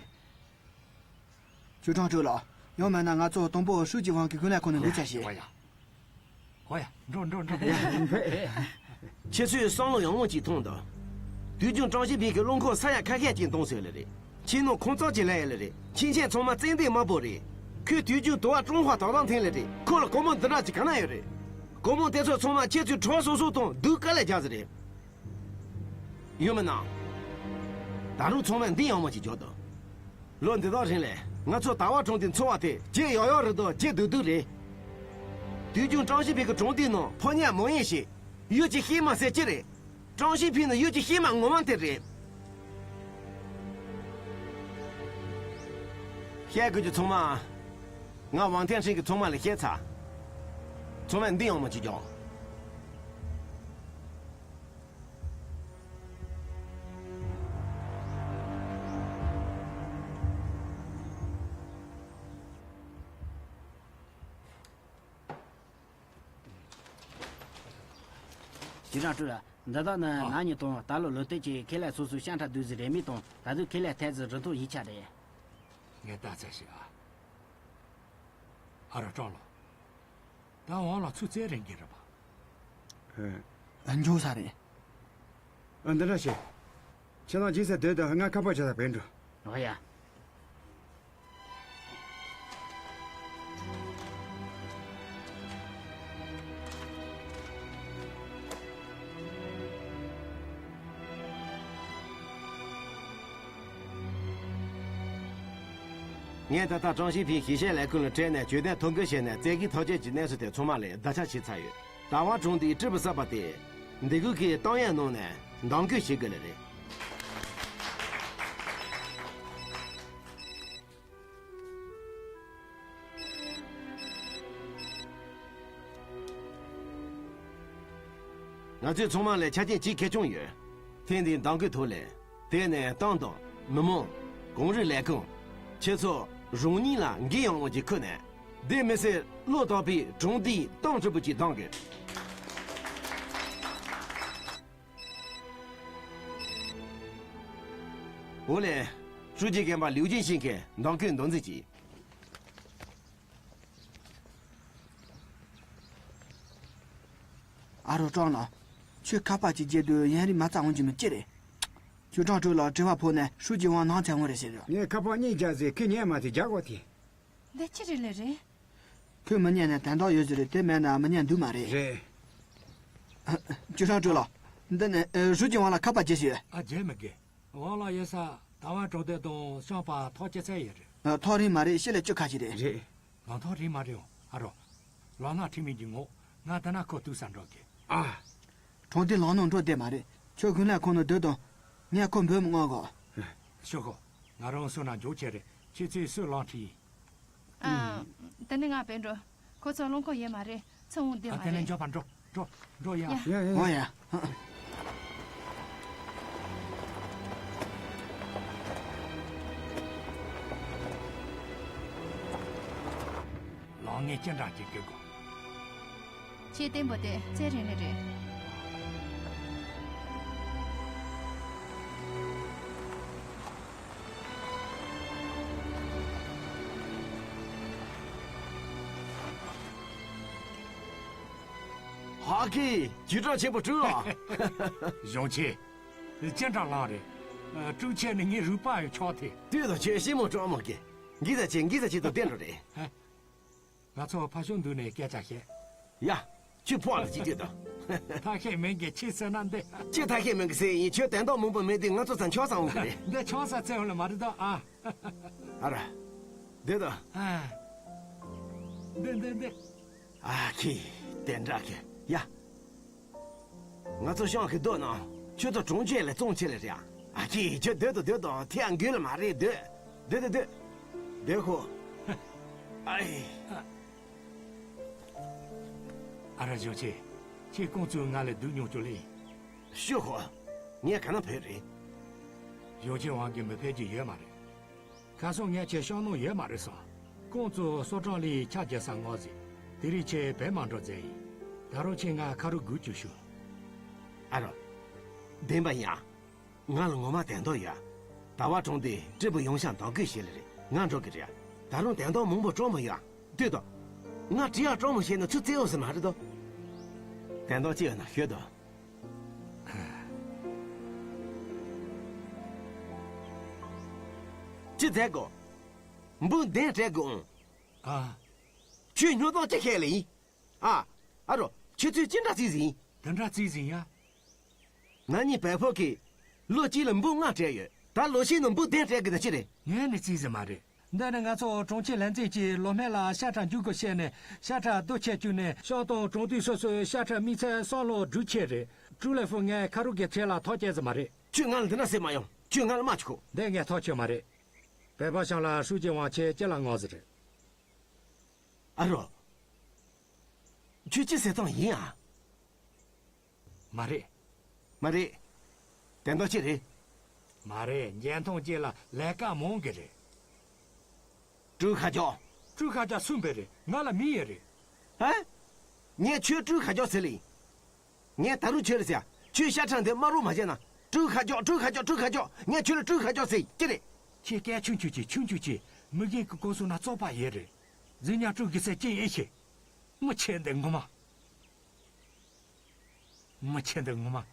ཅུས་ཀྲང་ཀྲུའུ་ལགས། ཡང་མིན་ན་ང་ཚོ་དང་པོ་ཧྲུའུ་ཅི་ཝང་གི་དགོན་ལས་ཁང་ནང་འདུག་ཙམ་བྱེད། ཨོ་ཡ། ཨོ་ཡ། འགྲོ་འགྲོ་འགྲོ། ཁྱེད་ཚོས་བསམ་བློ་ཡག་མོ་ཅིག་ཐོངས་དང་། དུས་རྒྱུན་ཀྲང་ཞི་ཕིང་གི་རླངས་འཁོར་ས་ཡ་ཁ་ཤས་ཅིག་གཏོང་སྲོལ་ལེ་རེད། ཁྱིམ་ནང་ཁང་གཙང་ཅིག་ལེན་ཡ་ལེ་རེད། ཁྱིམ་ཆས་ཚང་མ་ཙན་དན་དམར་པོ་རེད། ཁོས་དུས་རྒྱུན་དུ་བ་ཀྲུང་ཧྭ་དོ་དམ་འཐེན་ལེ་རེད། ཁོ་ལ་སྒོར་མོ་འདི་འདྲ་ཅིག་ག་ན་ཡོད་རེད། སྒོར་མོ་དེ་ཚོ་ཚང་མ་ཁྱེད་ཚོས་གྲོགས་སོ་སོ་དང་སྡུག་དཀའ་ལས་རྒྱག་ས་རེད། ཡོད་མིན་ན། ད་རུང་ཚང་མས་འདི་ཡག་མོ་ཅིག་འཇོག་དང་། ལོ་འདི་དག་རིང་ལ་ང་ཚོ་ཟླ་བ་གྲོང་སྡེའི་འཚོ་བ་དེ་ཇེ་ཡག་ཡག་རེད་དང་ཇེ་སྡུག་སྡུག་རེད། དུས་རྒྱུན་ཀྲང་ཞི་ཕིང་གི་གྲོང་སྡེའི་ནང་ཕོ་ཉ་མོ་ཉ་ཞིག་ཡུལ་གྱི་གཤེད་མ་ཟེར་གྱི་རེད། ཀྲང་ཞི་ཕིང་ནི་ཡུལ་གྱི་གཤེད་མ་ངོ་མ་དེ་རེད། བཤད་དགོས་རྒྱུ་ཚང་མ། ང་ཝང་ཐེན་ཧྲིན་གྱིས་ཚང་མ་ལ་བཤད་ཚར། ཚང་མས་འདི་ཡག་མོ་ཅིག་རྒྱོབ། ཅུས་ཀྲང་ཀྲུའུ་ལགས། འདི་དག་ནི་ཨ། ན་ནིང་དང་ད་ལོ་ལོ་སྟོད་ཀྱི་ཁེ་ལས་སོ་སོའི་ཤ་ཁྲག་བསྡུས་ཟིན་རེད་མི་དང་ད་དུང་ཁེ་ལས་ཐད་ཟིན་རིན་ཐང་ཡིག་ཆ་རེད། ངས་ལྟ་ཚར་ཞིག་ཨ། ཨ་རོ་ཀྲང་ལགས། ད་ཝང་ལགས་ཚུར་བཙལ་རན་གྱི་རེད་པ། ཨ། འབྱོར་ས་རེད། ཨ། འདི་འདྲ་བྱེད། ཁྱེད་རང་རྗེས་སུ་སྡོད་དང་། ང་ཁ་པར་བྱེད་དང་བས་འགྲོ། ཨོ་ཡ། ངས་ད་ལྟ་ཀྲང་ཞི་ཕིང་གཞིས་བྱེས་ལས་ཁུངས་ལ་སྤྲད་ནས་གྱོད་དོན་ཐོ་འགོད་བྱས་ནས་རྩེད་གི་ཐག་གཅོད་ཀྱི་གནས་ཚུལ་དེ་ཚང་མ་ལ་བརྡ་ཁྱབ་བྱས་ཚར་ཡོད། ཟླ་བ་གྲོང་སྡེའི་ཀྲི་པུ་གསར་པ་དེ་འདི་གུ་གི་ཏང་ཡོན་ནང་ནས་འདེམས་བསྐོ་བྱེད་དགོས་ལེ་རེད། ང་ཚོས་ཚང་མ་ལ་ཆ་རྐྱེན་གཅིག་གལ་ཆུང་ཡོད། ཐེངས་འདིའི་འདེམས་བསྐོའི་ཐོག་ལས། དེ་ནས་ཏང་དང་མི་མང་། གོང་རིམ་ལས་ཁུངས། ཁྱེད་ཚོ་རང་ཉིད་ལ་འགན་ཡངས་པོ་ཅིག་ཁུར་ནས། བདེ་མི་སྲིད་བློ་ཐག་པའི་གྲོང་སྡེའི་ཏང་ཀྲི་པུ་ཅིག་འདེམས་དགོས། འོ་ལེ། ཧྲུའུ་ཅི་རྒན་པ་ལིའུ་ཅིན་ཤིང་གིས་འདེམས་བསྐོའི་མདོ་འཛིན་གྱིས། ཨ་རོ་ཀྲང་ལགས། ཁྱོད་ཁ་པར་ཅིག་བརྒྱབ་དུས་ཡུན་རིང་མ་ཚད་འོང་རྒྱུ་མི་ཅི་རེད། ཅུས་ཀྲང་ཀྲུའུ་ལགས་དྲི་བ་ཕོག་ནས་ཧྲུའུ་ཅི་ཝང་ནང་ཚར་འོང་རེད་ཟེར་རོ། ངས་ཁ་པར་གཉིས་བརྒྱབ་ཟིན། ཁོས་ཉན་མ་ཐུབ། རྒྱག་དགོས་ཏེ། འདི་ཅི་རེད་ལེ་རེད། ཁོས་མི་ཉན་ན་དོན་དག་ཡོད་ཟེར་རེད། དེ་མེད་ན་མི་ཉན་འདུག་མ་རེད། རེད། ཨ། ཅུས་ཀྲང་ཀྲུའུ་ལགས། འདི་ནས་ཨ། ཧྲུའུ་ཅི་ཝང་ལ་ཁ་པར་བརྒྱབ་ཡོད། ཨ། བརྒྱབ་མི་དགོས། ཝང་ལགས་ཡོད་ས་ཟླ་བ་གྲོང་སྡེ་དང་ཤང་པ་ཐག་ཅི་ཚད་ཡོད་རེད། ཨ། ཐག་རིང་མ་རེད། ཕྱི་ལ་བཅུ་ཁ་ཅིག་རེད། རེད། ང་ཐག་རིང་མ་རེད་འོང་། ཨ་རོ། ལམ་སྣ་ཁྲིད་མི་གྱི་ངོ་། ང་ད་ན་ཁོ་ཐུག་ས་འགྲོ་གི། ཨ། གྲོང་སྡེ་ལམ་ནང་འགྲོ་བདེ་མ་རེད། ཁྱོད་དགོན་ལས་ཁང་ནང་སྡོད་དང་། ངས་ཁོ་འབོད་མི་མངགས་གོ། ཤོག་གོ། ང་རང་སུ་ན་འཇོག་ཆེ་རེད། ཁྱེད་ཚོས་སུ་ལམ་ཁྲིད་ཡིན། ཨ། དེ་ནས་ང་བས་འགྲོ། ཁོ་ཚོ་རླངས་འཁོར་ཡོད་མ་རེད། ཚུར་འོང་བདེ་མ་རེད། ཨ། དེ་ནས་མགྱོགས་པར་འགྲོ། འགྲོ། འགྲོ་ཡ། ཡ། ཡ། ཡ། འོ་ཡ། ལམ་ངས་ཅི་འདྲ་ཅིག་སྐྱེལ་དགོས། ཆེས་བརྟན་པོ་དེ་རྩེད་རིང་ནས་རེད། ཧ་གི། ཅུས་ཀྲང་ཆེན་པོ་ཀྲུའུ་ལགས། གཞོན་ཆེ། ཅི་འདྲ་ལངས་རེད། ཀྲུའུ་ཆེ་ནི་ངའི་རུས་པ་ཡང་ཆགས་ཐལ། དུས་དང་ཆེ་ཞིམ་མོ་ཀྲང་མོ་གི། འགི་ཟ་ཆེ་འགི་ཟ་ཆེ་དང་བསྟན་འགྲོ་རེད། ང་ཚོ་ཕ་ཤོ་འདུག་ནས་སྐད་ཆ་བཤད། ཡ། ཁྱོད་ཕོག་ལ་ཅི་བྱེད་དང་། ཐ་ཤལ་མིང་གི་ཁྱི་ཟེར་ན་འདི། ཅི་ཐ་ཤལ་མིང་གི་ཟེར་ཡིན། ཁྱོད་དན་རྟགས་མང་པོ་མེད་དུས་ང་ཚོ་ཚང་ཆང་ས་འོང་གི་རེད། འདི་ཆང་ས་ཚེ་འོང་ལ་མ་རེད་དོ་ཨ། ཨ་ར། འདི་དང་། ཨ། འདི་འདི་འདི། ཨ་ཁྱི། དན་དྲག་གི། ཡ། ང་ཚོ་ཤང་གི་སྡོད་ན་ཁྱོད་ཚོ་གྲོང་ཁྱེར་ལ་བཙོང་ཆེ་ལ་རེད། ཨ་ཁྱི་ཁྱོད་སྡོད་དང་སྡོད་དང་ཐེ་ཡང་འགུལ་ལ་མ་རེད། སྡོད། སྡོད་སྡོད་སྡོད། སྡོད་ཁོ། ཨའི། ཨ་ར་གཞོན་སྐྱེས། ཁྱེད་ཁོང་ཚོའི་ང་ལ་སྡུག་མྱོང་ཅོ་ལེ། ཤོད་ཁོ། ངས་ག་ན་ཕེབས་རེད། གཞོན་སྐྱེས་དབང་གིས་མི་ཕེབས་རྒྱུ་ཡོད་མ་རེད། ཁ་སང་ངས་ཁྱེད་ཤོག་ནོ་ཡོད་མ་རེད་སོང་། ཁོང་ཚོ་སོ་གྲང་ལི་ཆ་རྒྱལ་ས་ངོ་ཟིག་དེ་རིང་ཁྱེད་བེད་མ་འགྲོ་ཟེར་ཡིན། ད་རུང་ཁྱེད་ང་ཁ་རུ་སྒུག་བཅུག་ཤོག་ཨ་རོ། བདེན་པ་ཡིན་ཨ། ང་ལ་ངོ་མ་དན་རྟགས་ཡོད། ཟླ་བ་གྲོང་དེ་ཀྲི་པུ་ཡོང་ཤག་འདང་གོས་བྱེད་ལེ་རེད། ང་འགྲོ་གི་རེད། ད་རུང་དན་རྟགས་མང་པོ་བཀྲོངས་མ་ཡོད། ལྟོས་དང་། ང་བྲིས་ཡག་བཀྲོངས་མ་བྱས་ན་ཚུར་བཙལ་འོང་ཟེར་མ་རེད་དོ། དན་རྟགས་ཅི་ཡོད་ན་ཤོད་དོ། ཅི་མཛད་དགོ། འབུ་གདན་སྤྲད་དགོ་ཨང་། ཨ། ཁྱོད་སྨྱོ་རྟགས་ཅི་བཤད་ལེ་ཡིན། ཨ། ཨ་རོ། ཁྱོད་ཚོས་ཅི་འདྲ་རྩིས་ཟིན། དེ་འདྲ་རྩིས་ཟིན་ཡ། ང་གཉིས་བལ་ཕོ་གིས་ལོ་གཅིག་ལ་འབུ་ལྔ་སྤྲད་ཡོད། ད་ལོ་ཤས་ནང་འབུ་བདུན་སྤྲད་གི་ན་ཅི་རེད། ངས་ནི་རྩིས་ཟིན་མ་རེད། འདི་ནི་ང་ཚོ་གྲོང་ཁྱེར་ལྷན་འཛིན་གྱིས་ལོ་སྨད་ལ་ཤ་ཁྲག་འཇུག་དགོས་བཤད་ནས་ཤ་ཁྲག་བསྡུ་ཆེད་བཅུག་ནས་ཤང་དང་གྲོང་སྡེ་སོ་སོའི་ཤ་ཁྲག་དམིགས་ཚད་བསམ་བློ་སྒྲུབ་ཆེད་རེད། ཀྲུའུ་ལེ་ཧྥུ་ངས་ཁ་རུ་གི་ཁྲེ་ལ་ཐག་བཅད་ཟིན་མ་རེད། ཁྱོད་ང་ལ་འདི་འདྲ་ཟེར་མ་ཡོང་། ཁྱོད་ང་ལ་དམག་ཆུ་ཁོ། འདི་ངས་ཐག་ཆོད་མ་རེད། བལ་པ་ཤང་ལ་ཧྲུའུ་ཅི་ཝང་ཁྱེད་ཅི་ལ་ངོ་ཟིག་རེད། ཨ་རོ། ཁྱོད་ཅི་ཟེར་སྟངས་ཡིན་ཨ། མ་རེད། མ་རེད། དོན་དག་ཅི་རེད། མ་རེད། འཇོན་ཐང་ཅན་ལ་ལས་ཀ་མང་གི་རེད། ཀྲུའུ་ཁ་ཅོ། ཀྲུའུ་ཁ་ཅོ་སུ་བས་རེད། ང་ལ་མི་ཡོད་རེད། ཧ། ངས་ཁྱོད་ཀྲུའུ་ཁ་ཅོ་ཟེར་ལེ། ངས་ད་རུང་ཁྱོད་ལ་ཟེར། ཁྱོད་ཤ་ཁྲག་འདི་དམར་རོ་མ་བྱས་ན། ཀྲུའུ་ཁ་ཅོ། ཀྲུའུ་ཁ་ཅོ། ཀྲུའུ་ཁ་ཅོ། ངས་ཁྱོད་ལ་ཀྲུའུ་ཁ་ཅོ་ཟེར་གྱི་རེད། ཁྱེད་སྐད་ཆུང་ཆུང་བྱེད། ཆུང་ཆུང་བྱེད། མི་རྒན་གྱི་གོ་སོང་ན་བཙོག་པ་ཡོད་རེད། རྫུན་ཉག་ཀྲུའུ་གི་ཟེར་ཅི་ཨེ་ཤེས། མི་ཆེ་འདི་ངོ་མ། མི་ཆེ་འདི་ངོ་མ།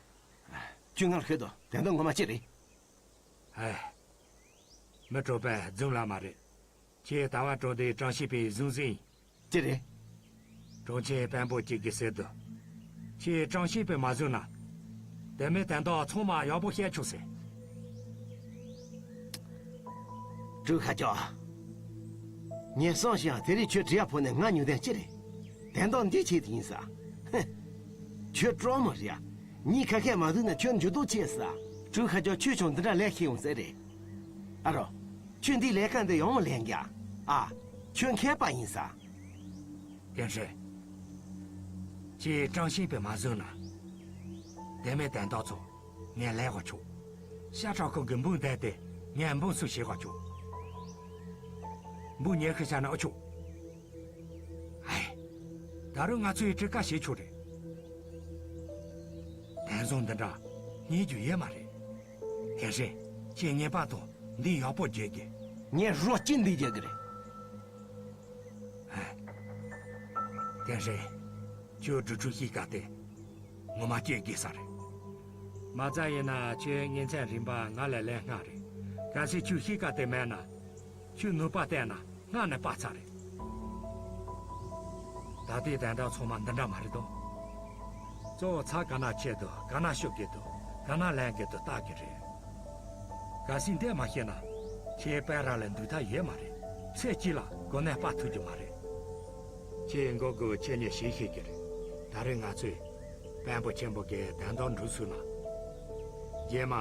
ཁྱོད་ང་ལ་ཤོད་དོ། དོན་དག་ངོ་མ་ཅི་རེད། ཧེ། མི་གྲོགས་པས་རྫུན་ལབ་མ་རེད། ཁྱེད་ཟླ་བ་གྲོང་སྡེའི་ཀྲང་ཤིས་པའི་གཟུངས་གཟིངས་ཡིན། ཅི་རེད། གྲོང་ཁྱེར་དཔོན་པོ་གཅིག་གིས་ཟེར་དུས། ཁྱེད་ཀྲང་ཤིས་པས་མ་བཟུང་ན། དེ་མིན་དོན་དག་ཚང་མ་ཡག་པོ་བཤད་ཆོག་ཟེར། ཀྲུའུ་ཁ་ཅོ། ངས་བསམ་ཞིང་དེ་རིང་ཁྱོད་བྲིས་ཡག་ཕོག་ནས་ང་ཉུང་ལྡན་ཅི་རེད། དོན་དག་འདི་ཆེད་དུ་ཡིན་ས། ཧེ། ཁྱོད་གྲོགས་མོ་རེད་ཡ། གཉིས་ཁ་ཁས་མ་བསྡུར་ན་ཁྱོད་འགྱུར་ལྡོག་ཆེ་ས། ཀྲུའུ་ཁ་ཅོ། ཁྱོད་ཀྱང་འདི་འདྲ་ལས་ཤེས་ཡོང་ཟེར་རེད། ཨ་རོ། ཁྱོད་འདིའི་ལས་ཀ་འདི་ཡོང་ལེན་རྒྱ། ཨ། ཁྱོད་མཁས་པ་ཡིན་ས། ཀན་ཧྲེང་། ཁྱེད་ཀྲང་ཤིས་པས་མ་བཟུང་ན། དེ་མིན་དོན་དག་ཚོ་ངས་ལས་དགོས་ཆོག། ཤ་ཁྲག་ཁོང་གི་འབུ་བསྡད་དེ་ངས་འབུ་སུ་བྱེད་དགོས་ཆོག། འབུ་ཉེ་ཤི་བྱ་ན་ཨུ་ཆོག། ཨེ། ད་རུང་ང་ཚོས་གྲི་ཁ་བྱེད་ཆོག་རེད། དེང་སང་འདི་འདྲ་རྙེད་རྒྱུ་ཡོད་མ་རེད། ཀན་ཧྲེང་། ཁྱེད་ངེས་པར་དུ་འདི་ཡག་པོ་བརྗེད་དགོས། ངས་རོ་གཅིག་འདི་བརྗེད་གི་རེད། ཀན་ཧྲེང་། ཁྱོད་དྲུག་ཅུ་གཤིས་ཀ་དེ་ངོ་མ་སྐྱེ་དགོས་ས་རེད། མ་རྩ་ཡིན་ན་ཁྱོད་ཉིན་མཚན་རིམ་པ་ང་ལ་ལན་སྔ་རེད། གལ་སྲིད་ཁྱོད་གཤིས་ཀ་དེ་མེད་ན། ཁྱོད་ནུས་པ་བསྟན་ན་སྔ་ནས་པ་ཚ་རེད། ད་ལྟའི་དོན་དག་ཚང་མ་འདི་འདྲ་མ་རེད་དོ། གཙོ་བོ་ཚྭ་ག་ན་ཆད་དོ། ག་ན་ཤོར་གི་འདུག། ག་ན་ལེན་གི་འདུག་བལྟ་གི་རེད། གལ་སྲིད་འདི་མ་ཤེས་ན། ཁྱེད་དཔལ་ར་ལ་འདུག་ཐབས་ཡོད་མ་རེད། ཚེ་གཅིག་ལ་གོ་གནས་སྤར་ཐུབ་རྒྱུ་མ་རེད། ཁྱེད་མགོ་དགུ་ཁྱེད་ཉིད་ཞིག་ཤེས་ཀྱི་རེད། ད་རེས་ང་ཚོས་དཔོན་པོ་ཆེན་པོ་གི་དོན་དག་འགྲུབ་ཚུགས་ན། རྗེས་མ།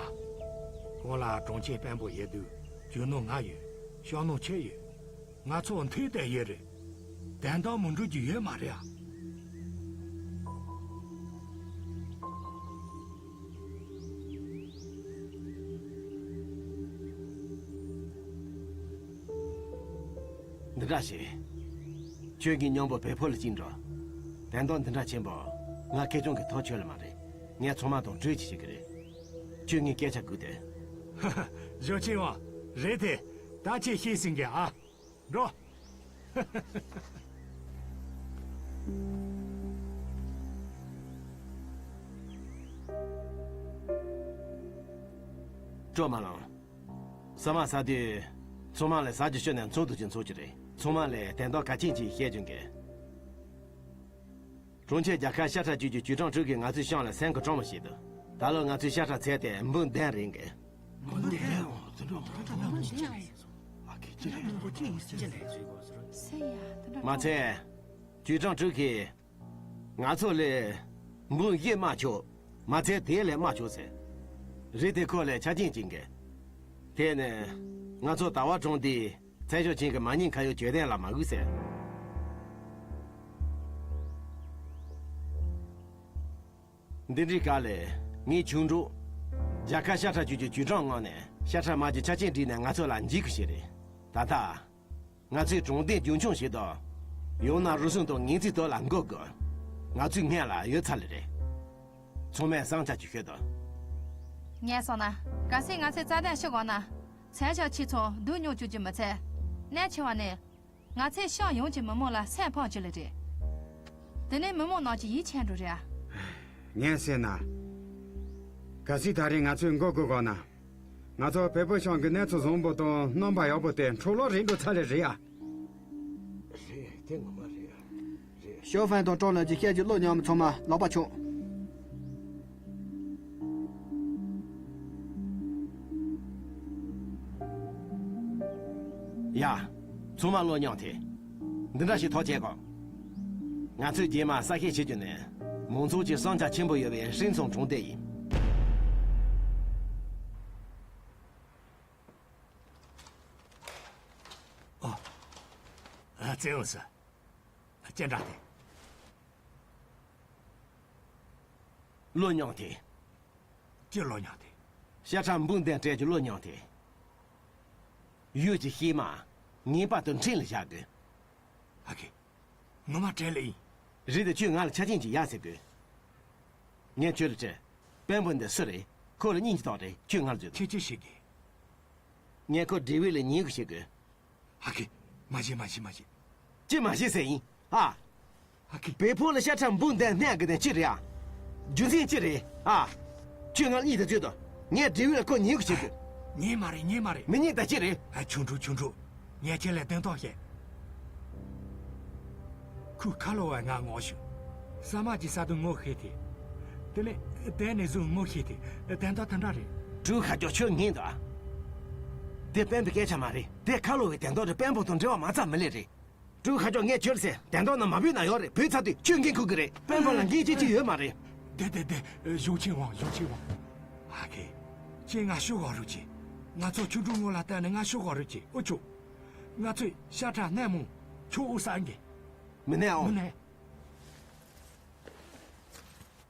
ཁོང་ལ་གྲོང་ཁྱེར་དཔོན་པོ་ཡོད་དུས་རྒྱུ་ནོར་ང་ཡོད། ཤོང་ནོར་ཁྱེད་ཡོད། ང་ཚོ་མཐུན་གཏད་ཡོད་རེད། དོན་དག་མི་འགྲུབ་རྒྱུ་ཡོད་མ་རེད་ཨ། འདི་འདྲ་བྱེད། ཁྱོད་ཀྱིས་མཉམ་པོ་བལ་ཕོ་ལ་ཅིག་འགྲོ། དོན་དག་འདི་འདྲ་ཆེན་པོ། ང་ཁེ་ཆུང་གི་ཐག་ཆོད་ལ་མ་རེད། ངས་ཚང་མ་དང་གྲོས་ཅིག་བྱེད་ཀྱི་རེད། ཁྱོད་ངའི་སྐད་ཆ་སྒུག་དེ། ཧ་ཧ། གཞོན་སྐྱེས་དབང་། རེད་དེ། ད་ཁྱེད་ཤེས་ཟིན་གི་ཨ། འགྲོ། སྤྲོ་མ་ལངས། ཟ་མ་ཟ་དུས། ཚང་མ་ལ་ཟ་རྒྱུ་སྤྱོད་ནས་ཚོགས་འདུ་ཅིག་འཚོགས་ཀྱི་རེད། ཚང་མ་ལ་དོན་དག་གལ་ཆེན་ཅིག་བཤད་རྒྱུ་འགི། གྲོང་ཁྱེར་རྒྱལ་ཁབ་ཤ་ཁྲག་བཅུད་ཀྱི་ཅུས་ཀྲང་ཀྲུའུ་གིས་ང་ཚོའི་ཤང་ལ་སེམས་ཁུར་སྤྲང་མོ་བྱས་འདུག་ད་ལོ་ང་ཚོའི་ཤ་ཁྲག་ཚད་དེ་འབུམ་བདུན་རེད་འགི། འབུམ་བདུན། མ་ཚད། ཅུས་ཀྲང་ཀྲུའུ་གིས་ང་ཚོ་ལ་འབུམ་བཞི་མ་ཆོག་མ་ཚད་དེ་ལས་མ་ཆོག་ཟེར། རེད་དེ་ཁོ་ལ་ཆ་རྐྱེན་ཅིག་འགི། དེ་ནི་ང་ཚོ་ཟླ་བ་གྲོང་སྡེའི་ཚན་ཞབས་ཆེན་གྱི་མ་ཉེས་ཁ་གཡོག་གྱོད་དོན་ལ་མ་དགོས་ཟེར། འདི་འདྲའི་སྐབས་ལ་ངའི་ཆུང་གྲོགས། རྒྱལ་ཁབ་ཤ་ཁྲག་ཅུས་ཀྱི་ཅུས་ཀྲང་མངགས་ནས་ཤ་ཁྲག་དམར་གྱི་ཆ་རྐྱེན་བསྒྲིགས་ནས་ང་ཚོ་ལ་འཇལ་དགོས་ཞེས་རེད། ད་ལྟ། ང་ཚོའི་གྲོང་སྡེ་རྒྱུན་འཁྱོངས་བྱེད་དང་། ཡང་ན་རུལ་སུངས་དང་ངན་ཚིག་དག་ལ་འགོག་དགོས། ང་ཚོའི་སྔོན་ལ་ཡོད་ཚར་ལེ་རེད། ཚང་མས་བསམ་འཆར་ཅིག་ཤོད་དང་། ངས་སོང་ན། གལ་སྲིད་ང་ཚོས་རྩ་དོན་ཤོད་དགོས་ན། ཚན་ཞབས་ཆེ་ཚོ་སྡུག་མྱོང་བཅུག་རྒྱུ་མི་ཚད། གནད་ཆེ་བ་ནི། ང་ཚོས་ཤང་ཡོངས་ཀྱི་མི་མང་ལ་སེམས་ཕམ་བཅུག་ལེ་རེད། དེ་ནས་མི་མང་རྣམས་ཀྱི་ཡིད་ཆད་འགྲོ་རེད་ཨ། ངས་ཟེར་ན། གལ་སྲིད་ད་རེས་ང་ཚོས་འགོག་དགོས་དགོས་ན། ང་ཚོ་བལ་པོ་ཤང་གི་གནས་ཚུལ་བཟང་པོ་དང་རྣམ་པ་ཡག་པོ་དེ་འཕྲོ་བརླག་རེད་འགྲོ་ཚར་ལེ་རེད་ཨ། རེད། དེ་ངོ་མ་རེད་ཨ། རེད། ཞའོ་ཧྥན་དང་ཀྲང་ལགས་ཀྱིས་བཤད་རྒྱུ་བློ་ཉམས་མི་ཚང་མ་ལག་པ་ཆོག་ཡ། ཚང་མ་བློ་ཉམས་ཐལ། འདི་འདྲ་ཞིག་ཐག་བཅད་གོ། ང་ཚོས་རྗེས་མ་གསལ་བཤད་བྱེད་རྒྱུ་ནི། མང་ཚོགས་ཀྱི་བསམ་འཆར་ཆེན་པོ་ཡོད་པའི་ཧྲིན་ཚང་གྲོང་སྡེ་ཡིན། ཨོ། ཨ། ཙེ་འོ་ཟི། སྤྱན་དྲངས་ཏེ། བློ་ཉམས་ཐལ། ཅི་བློ་ཉམས་ཐལ། ཤ་ཁྲག་འབུམ་བདུན་སྤྲད་རྒྱུ་བློ་ཉམས་ཐལ། ཡུལ་གྱི་གཤེད་མ། ངེས་པར་དུ་འཕྲིན་ལ་བཞག་དགོས། ཨ་ཁེ། ངོ་མ་སྤྲད་ལེ་ཡིན། རེད་དེ་ཁྱོས་ང་ལ་ཆ་རྐྱེན་ཅིག་ཡག་ཟེར་དགོས། ངས་ཁྱོད་ལ་དྲིས། དཔོན་པོ་འདི་སུ་རེད། ཁོ་ལ་སྙིང་གི་དོགས་རེད། ཁྱོས་ང་ལ་བརྗོད་དང་། ཁྱེད་ཅི་ཤེས་གི། ངས་ཁོ་འབྲས་བུ་ལ་ཉན་དགོས་ཤེས་གི། ཨ་ཁེ། མ་བྱེད་མ་བྱེད་མ་བྱེད། ཅི་མ་བྱེད་ཟེར་ཡིན། ཨ། ཨ་ཁེ། བལ་པོ་ལ་ཤ་ཁྲག་འབུམ་བདུན་བསྣན་དགོས་དོན་ཅི་རེད་ཨ། རྒྱུ་མཚན་ཅི་རེད་ཨ། ཁྱོས་ང་ལ་གཉིས་དང་བརྗོད་དང་། ངས་འབྲས་བུ་ལ་ཁོ་ཉན་དགོས་ཤེས་གི། ཉན་མ་རེད། ཉན་མ་རེད། མི་ཉན་ད་ཅི་རེད། ཨ། ཆུང་ཕྲུག་ཆུང་ཕྲུག་ངས་ཁྱེད་ལ་དོན་དག་བཤད། ཁོས་ཁ་ལོ་བ་ང་ངོ་ཤེས། ཟ་མ་གྱི་ས་དུ་ངོ་ཤེས་ཏེ། དེ་ནས་དེ་ནས་བཟུང་ངོ་ཤེས་ཏེ། དོན་དག་དེ་འདྲ་རེད། ཀྲུའུ་ཁ་ཅོ་ཁྱོད་ངན་འདུག་ཨ། དེ་དཔོན་པོའི་སྐད་ཆ་མ་རེད། དེ་ཁ་ལོ་བའི་དོན་དག་རེད། དཔོན་པོ་དང་འབྲེལ་བ་མ་རྩ་མི་ལེ་རེད། ཀྲུའུ་ཁ་ཅོ་ངས་ཁྱོད་ཟེར། དོན་དག་ནང་མ་བུད་ན་ཡོད་རེད། བུད་ཚར་དུས་ཁྱོད་འགན་འཁུར་གི་རེད། དཔོན་པོ་ལ་འགན་ཅི་ཅི་ཡོད་མ་རེད། དེ་དེ་དེ། གཞུང་ཆེན་དབང་། གཞུང་ཆེན་དབང་། ཨ་ཁེ། ཁྱེད་ང་ཤོག་གོ་རོགས་གྱིས། ང་ཚོ་ཆུང་ཕྲུག་ངོ་ལ་བལྟས་ནས་ང་ཤོག་གོ་རོགས་གྱིས། ཨོ་ཆོ། ང་ཚོས་ཤ་ཁྲག་བསྣན་མོ། ཁྱོད་འོ་ས་འགི། མི་གནས་ཨོ། མི་གནས།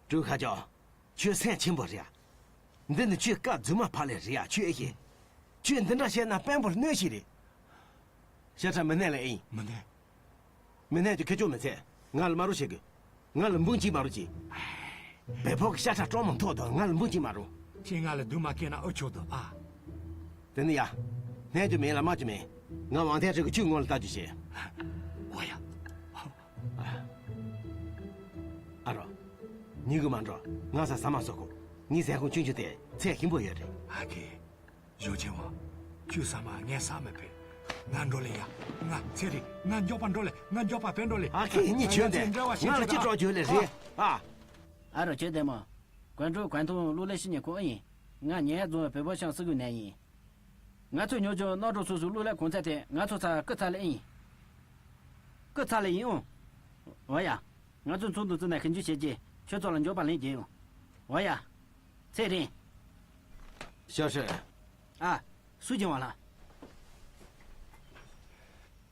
ཀྲུའུ་ཁ་ཅོ། ཁྱོད་སེམས་ཆེན་པོ་རེད། འདི་ནི་ཁྱོད་སྐབས་རྫུན་མ་ཕར་ལས་རེད་ཡ། ཁྱོད་ཨེ་ཤེས། ཁྱོད་འདི་འདྲ་བཤད་ན་དཔོན་པོར་གནོད་ཤེས་རེད། ཤ་ཁྲག་མི་གནས་ལ་ཨེ་ཡིན། མི་གནས། མི་གནས་ཀྱི་ཁྱེད་ཅོ་མི་ཚད། ང་ལ་མ་རུ་བྱེད་དགོས། ང་ལ་འབུམ་གཅིག་མ་རུ་གྱིས། བལ་པོ་གི་ཤ་ཁྲག་སྤྲང་མོ་མཐོ་དང་ང་ལ་འབུམ་གཅིག་མ་རུ། ཁྱེད་ང་ལ་སྡུག་མ་སྐྱེས་ན་ཨུ་ཆོག་དང་ཨ། དེ་ནི་ཡ། གནས་རྒྱུ་མེད་ལ་མ་རྒྱུ་མེད། ང་ཝང་ཐན་ཧྲི་གི་ཁྱོད་ངོ་ལ་ལྟ་རྒྱུ་བྱེད། ཨོ་ཡ། ཨ་རོ། ཉིན་གུང་མ་འགྲོ། ང་ས་ཟ་མ་ཟོ་གོ། ངའི་ཟས་གོང་ཆུང་ཆུང་དེ་ཚད་ཞིམ་པོ་ཡོད་རེད། ཨ་ཁེ། གཞུང་ཆེན་དབང་། ཁྱོད་ཟ་མ་ངས་ཟ་མི་ཕོད། ང་འགྲོ་ལེ་ཡ། ང་ཚེ་རིང་། ང་མགྱོགས་པ་འགྲོ་ལེ། ང་མགྱོགས་པ་བེད་འགྲོ་ལེ། ཨ་ཁེ། ཉིན་ཆོས་འདི་ང་ལ་ཅི་སྤྲོ་རྒྱུ་ལེ་རེད་ཨ། ཨ་རོ་ཁྱོད་བདེ་མོ། ཀོན་ཀྲུའུ་ཀོན་ཐུང་གློག་ཀླད་ཤི་ཉེ་ཁོ་ཨེ་ཡིན། ང་ཉེ་རྫོང་བོད་པོ་ཤང་སི་ཀུའི་ནས་ཡིན། ང་ཚོས་ཉོ་རྒྱུ་གནམ་གྲུ་སོ་སོའི་གློག་ཀླད་གོང་ཚད་དེ་ང་ཚོ་ཚ་སྐུ་ཚ་ལེ་ཨེ་ཡིན། སྐུ་ཚ་ལེ་ཡིན་ཨོ། འོ་ཡ། ང་ཚོས་ཚོགས་འདུ་བཙུགས་ནས་ཞིབ་འཇུག་བྱེད་ཀྱི། ཁྱོད་ཚོ་ལ་མགྱོགས་པ་ལན་རྒྱག་ཡོང་། འོ་ཡ། ཚེ་རིང་། ཞའོ་ཧྲི། ཨ། སུ་སྦྱོང་བ་ལ།